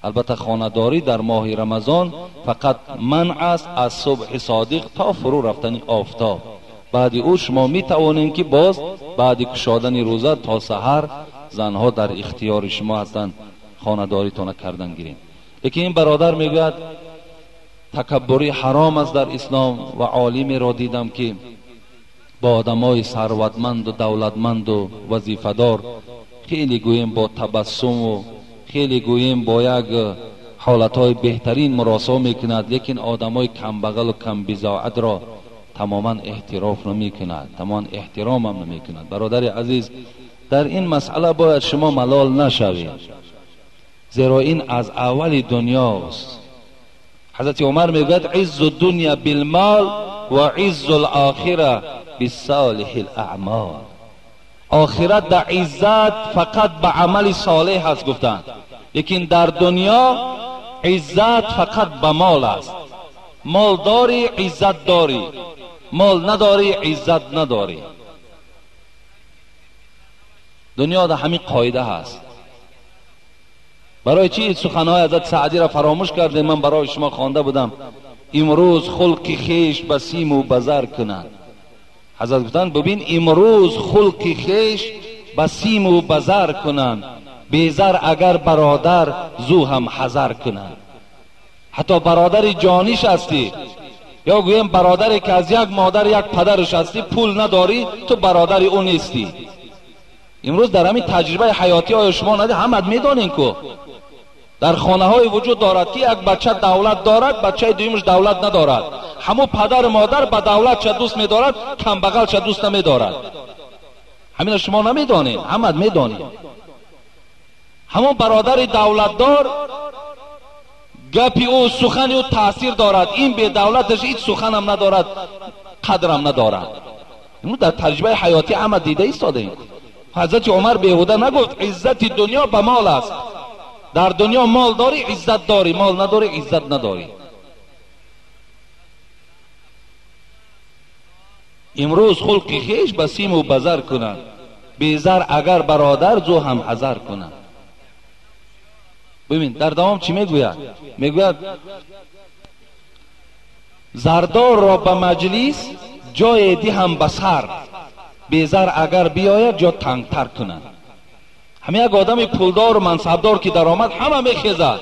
البته خانه‌داری در ماه رمضان فقط منع است از صبح صادق تا فرو رفتن آفتاب. بعد او شما می توانید که باز بعد کشادن روزه تا سحر زنها در اختیار شما هستند، خانه‌داریتان کردن گیرین. لیکن این برادر میگوید تکبری حرام است در اسلام و عالمی را دیدم که با آدمای ثروتمند و دولتمند و وظیفه‌دار خیلی گوییم با تبسم و خیلی گوییم با یک حالتهای بهترین مراسا میکند، لیکن آدمای کم بغل و کم بضاعت را تماما احتراف نمیکند، تماما احترام هم نمیکند. برادر عزیز، در این مسئله باید شما ملال نشوید، زیرا این از اول دنیاست. حضرت عمر میگوید عز الدنیا بالمال و عز الاخره بالصالح الاعمال. آخرت در عزت فقط به عمل صالح هست گفتند، لیکن در دنیا عزت فقط به مال است. مال داری عزت داری، مال نداری عزت نداری. دنیا در همین قاعده هست. برای چی سخنهای حضرت سعدی را فراموش کردیم؟ من برای شما خوانده بودم امروز خلق خیش به سیم و به زر کنند. حضرت گفتند ببین امروز خلق خیش به سیم و به زر کنند، بی زر اگر برادر زو هم حذر کنند. حتی برادر جانیش هستی، یا گویم برادری که از یک مادر یک پدرش هستی، پول نداری، تو برادر او نیستی. امروز در همین تجربه حیاتی های شما نده همه میدانین که در خانه های وجود دارد که یک بچه دولت دارد، بچه دویمش دولت ندارد. همو پدر مادر به دولت چه دوست میدارد، کم بغل چه دوست نمیدارد. همین شما نمیدانین، همه میدانین. همون برادر دولتدار گپی او، سخنی او تاثیر دارد، این به دولتش هیچ سخنم ندارد، قدرم ندارد. اینو در تجربه حیاتی همه دیده ایستاده ایم. حضرت عمر بیهوده نگفت عزت دنیا به مال است. در دنیا مال داری عزت داری، مال نداری عزت نداری. امروز خلق خیش به سیم و به زر کنند، بی زر اگر برادر زو هم حذر کنند. ببین در دوام چی میگوید؟ میگوید زردار را به مجلس جای دی هم به سر، بی زر اگر بیاید جا تنگتر کنند. همه یک آدم پولدار و منصبدار که در آمد همه میخیزد،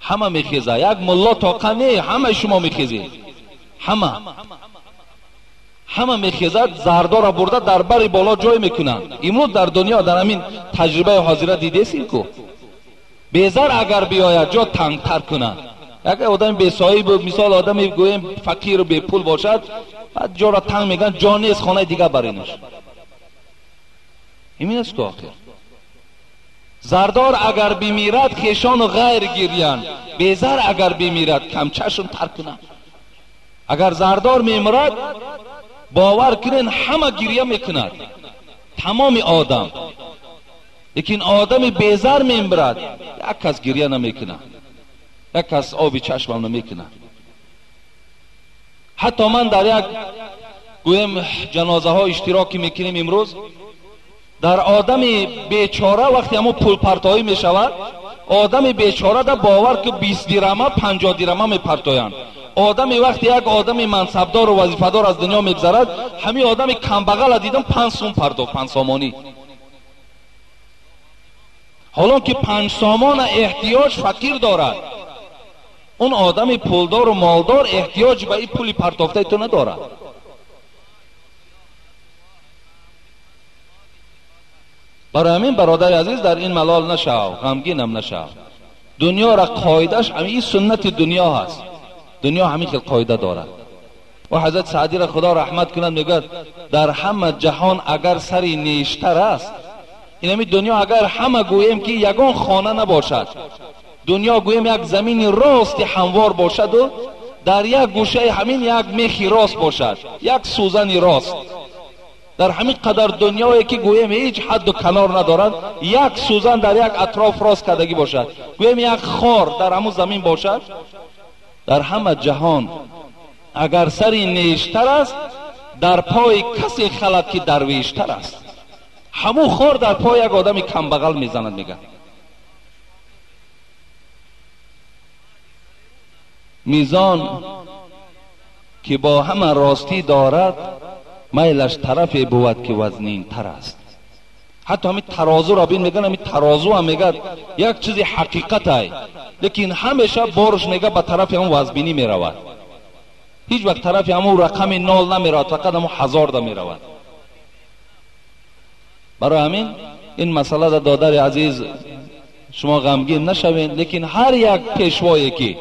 همه میخیزد. یک ملا طاقه نه، همه شما میخیزید، همه میخیزد، زردار را برده در بر بالا جای میکنند. امروز در دنیا در همین تجربه حاضره دیده سیم کو بیزر اگر بیاید جا تنگتر کنند. یک آدم بی صاحب، مثال آدم گویم فقیر و بی پول باشد، بعد جا را تنگ میگن، جا نیست، خانه دیگه برینش. همین است که آخر زردار اگر بمیرد خیشان و غیر گیریند، بیزر اگر بمیرد کمچهشون تر کنند. اگر زردار میمرد باور کنین همه گریه میکند، تمام آدم. لیکن آدم بیزر میمرد یک کس گریه نمیکنه، یک کس آبی چشمم نمیکنه. حتی من در یک گویم جنازه ها اشتراکی میکنیم امروز، در آدم بیچاره وقتی همون پول پرتایی میشود، آدم بیچاره در باور که 20 درهمه 50 درهمه میپرتایند. آدمی وقتی یک آدم منصبدار و وظیفه‌دار از دنیا میگذرد، همین آدم کمبغل دیدم 5 سوم پرتو، 5 سامانی. Ҳолон ки 5 сомона эҳтиёҷ фақир дорад, он одами пулдору молдор эҳтиёҷ ба ин пули партофтаи ту надорад. Барои ҳамин бародари азиз, дар ин малол нашав, ғамгинам нашав. Дунёра қоидааш ҳамин суннати дунё ҳаст. Дунё ҳамин хел қоида дорад. Ва ҳазрат Саъдиро Худо раҳмат кунад, мегӯяд дар ҳама ҷаҳон агар сари нештар аст, ин ҳамин дунё агар ҳама гӯем ки ягон хона набошад, дунё гӯем як замини рости ҳамвор бошаду дар як гӯшаи ҳамин як мехи рост бошад, як сӯзани рост, дар ҳамин қадар дунёе ки гӯем ҳеҷ ҳадду канор надорад, як сӯзан дар як атроф рост кардагӣ бошад, гӯем як хор дар ҳамун замин бошад, дар ҳама ҷаҳон агар сари нештар аст, дар пои касе халад ки дарвештар аст. Ҳамун хор дар пои як одами камбағал мезанад. Мегӯяд мизон ки бо ҳама ростӣ дорад, майлаш тарафе бувад ки вазнинтар аст. Ҳатто ҳамин тарозуро бин, мегӯянд ҳамин тарозу ҳам мегӯяд як чизи ҳақиқатай, лекин ҳамеша борш мегӯяд ба тарафи ҳамун вазбинӣ меравад. Ҳеҷ вақт тарафи ҳамун рақами 0 намеравад, фақат ҳамун 1000 меравад. Барои ҳамин ин масъала додари азиз, шумо ғамгин нашавед, лекин ҳар як пешвое ки,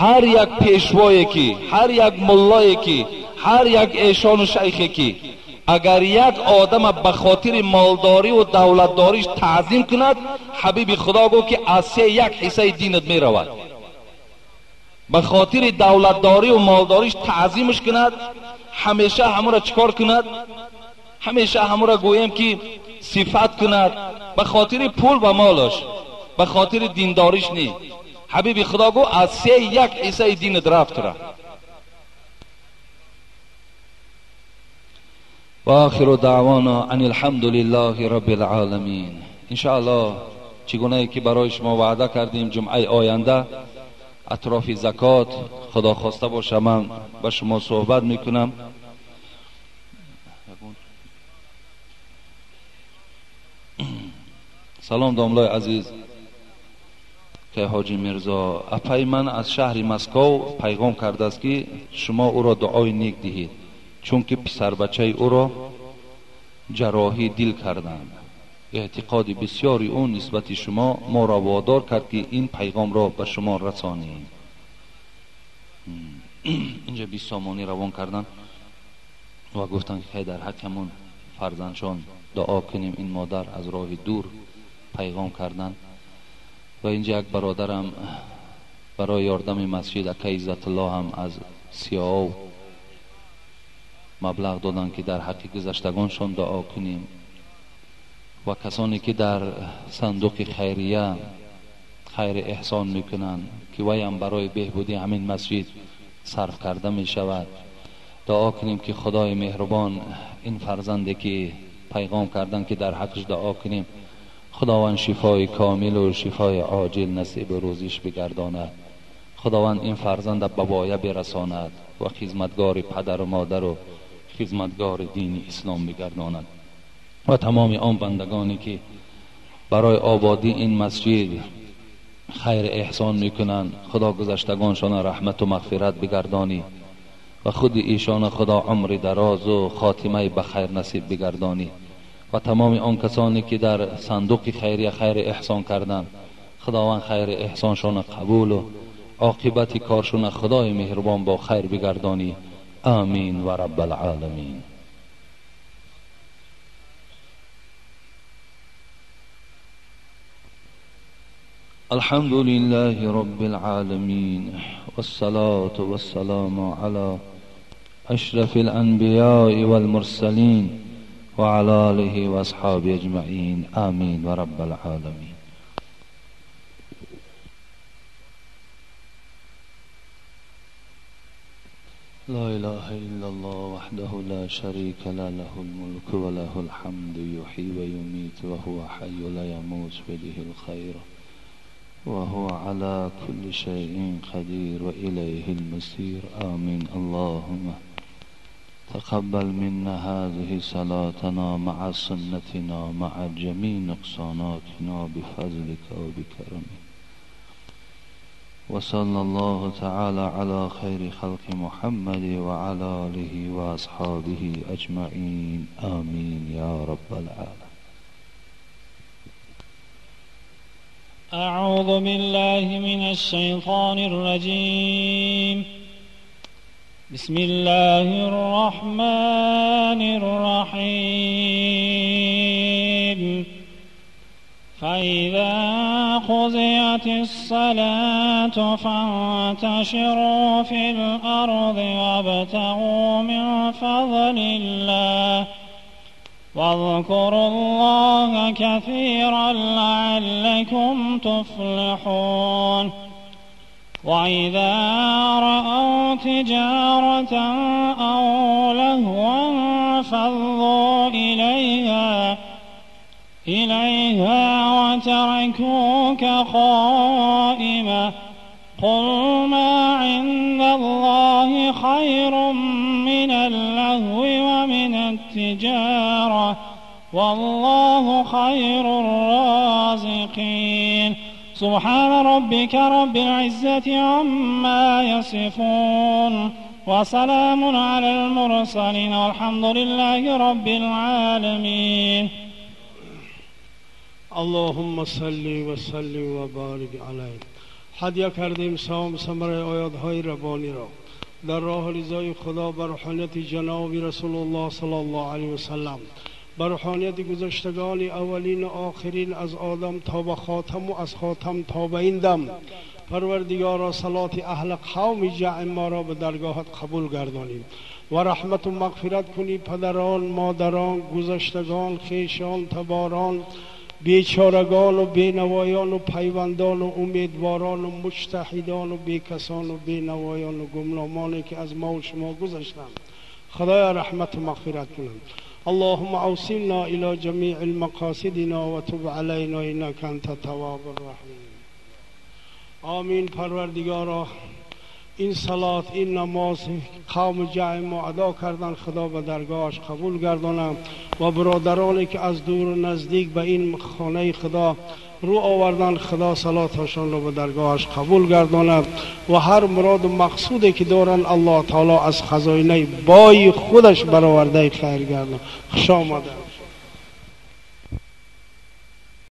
ҳар як пешвое ки, ҳар як муллое ки, ҳар як эшону шайхе ки агар як одама ба хотири молдорӣ ва давлатдориш таъзим кунад, ҳабиби Худо гуфт ки аз се як ҳиссаи динат меравад. Ба хотири давлатдорӣ ва молдориш таъзимаш кунад, ҳамеша ҳамура чикор кунад? Ҳамеша ҳамура гӯем ки сифат кунад, ба хотири пул ва молаш, ба хотири диндориш не. Ҳабиби Худо гуфт аз се як ҳиссаи динат рафтра. و آخر دعوانا ان الحمد لله رب العالمین. انشاءالله چگونه که برای شما وعده کردیم، جمعه آینده اطراف زکات خدا خواسته باشه من با شما صحبت میکنم. سلام داملای عزیز که حاجی میرزا اپای من از شهر مسکو پیغام کرده است که شما او را دعای نیک دهید، چون که پسر بچه او را جراحی دل کردند. اعتقاد بسیاری او نسبت شما ما را وادار کرد که این پیغام را به شما رسانیم. اینجا 20 سامانی روان کردن و گفتن که در حق همون فرزندشان دعا کنیم. این مادر از راه دور پیغام کردن. و اینجا یک برادرم برای یاردم مسجد اکه عزت الله هم از سیاو مبلغ دادن که در حق گذشتگانشان دعا کنیم و کسانی که در صندوق خیریه خیر احسان میکنند که وی هم برای بهبودی همین مسجد صرف کرده میشود، دعا کنیم که خدای مهربان این فرزندی که پیغام کردن که در حقش دعا کنیم، خداوند شفای کامل و شفای عاجل نصیب روزیش بگرداند. خداوند این فرزند به بایه برساند و خدمتگار پدر و مادر و خدمتگار دین اسلام بگرداند و تمام آن بندگانی که برای آبادی این مسجد خیر احسان میکنند، خدا گذشتگانشان رحمت و مغفرت بگردانی و خود ایشان خدا عمر دراز و خاتمه به خیر نصیب بگردانی و تمام آن کسانی که در صندوق خیریه خیر احسان کردند، خداوند خیر احسانشان قبول و عاقبت کارشون خدای مهربان با خیر بگردانی. آمین و رب العالمین. الحمد لله رب العالمين والصلاة والسلام على أشرف الأنبياء والمرسلين وعلى آله وأصحابه أجمعين. آمين ورب العالمين. لا إله إلا الله وحده لا شريك له، له الملك وله الحمد، يحيي ويميت وهو حي لا يموت بيده الخير وهو على كل شيء قدير وإليه المصير. آمين. اللهم تقبل منا هذه صلاتنا مع سنتنا مع جميع نقصاناتنا بفضلك وبكرمك. وصلى الله تعالى على خير خلق محمد وعلى آله وأصحابه أجمعين، آمين يا رب العالمين. أعوذ بالله من الشيطان الرجيم. بسم الله الرحمن الرحيم. فإذا قضيت الصلاة فانتشروا في الأرض وابتغوا من فضل الله واذكروا الله كثيرا لعلكم تفلحون. وإذا رأوا تجارة أو لهوا فانفضوا إليها وتركوك قائما. قل ما عند الله خير من اللهو ومن التجارة والله خير الرازقين. سبحان ربك رب العزة عما يصفون وسلام على المرسلين والحمد لله رب العالمين. اللهم صل وسلم وبارك عليه. هدیه کردیم سام ثمره آیات‌های ربانی را در راه رضای خدا بر روحانیت جناب رسول الله صلی الله علیه و سلم، بر روحانیت گذشتگان اولین و آخرین از آدم تا به خاتم و از خاتم تا به این دم. پروردگارا صلات اهل قوم جمع ما را به درگاهت قبول گردانیم و رحمت و مغفرت کنی پدران، مادران، گذشتگان، خویشان، تباران، بیچارگان و بینوایان و پیوندان و امیدواران و مجتهدان و بیکسان و بینوایان و گمنامانی که از ما و شما گذشتند. خدایا رحمت و مغفرت کنند. اللهم اوصلنا الى جميع المقاصدنا وتب علينا انك انت التواب الرحیم. آمین. پروردگارا این صلات، این نماز قوم جمع ما ادا کردن، خدا به درگاهش قبول گردانم و برادرانی که از دور و نزدیک به این خانه خدا رو آوردن، خدا صلاتشان رو به درگاهش قبول گرداند و هر مراد و مقصودی که دارن الله تعالی از خزانه بای خودش برآورده خیر گرداند. خوش آمده.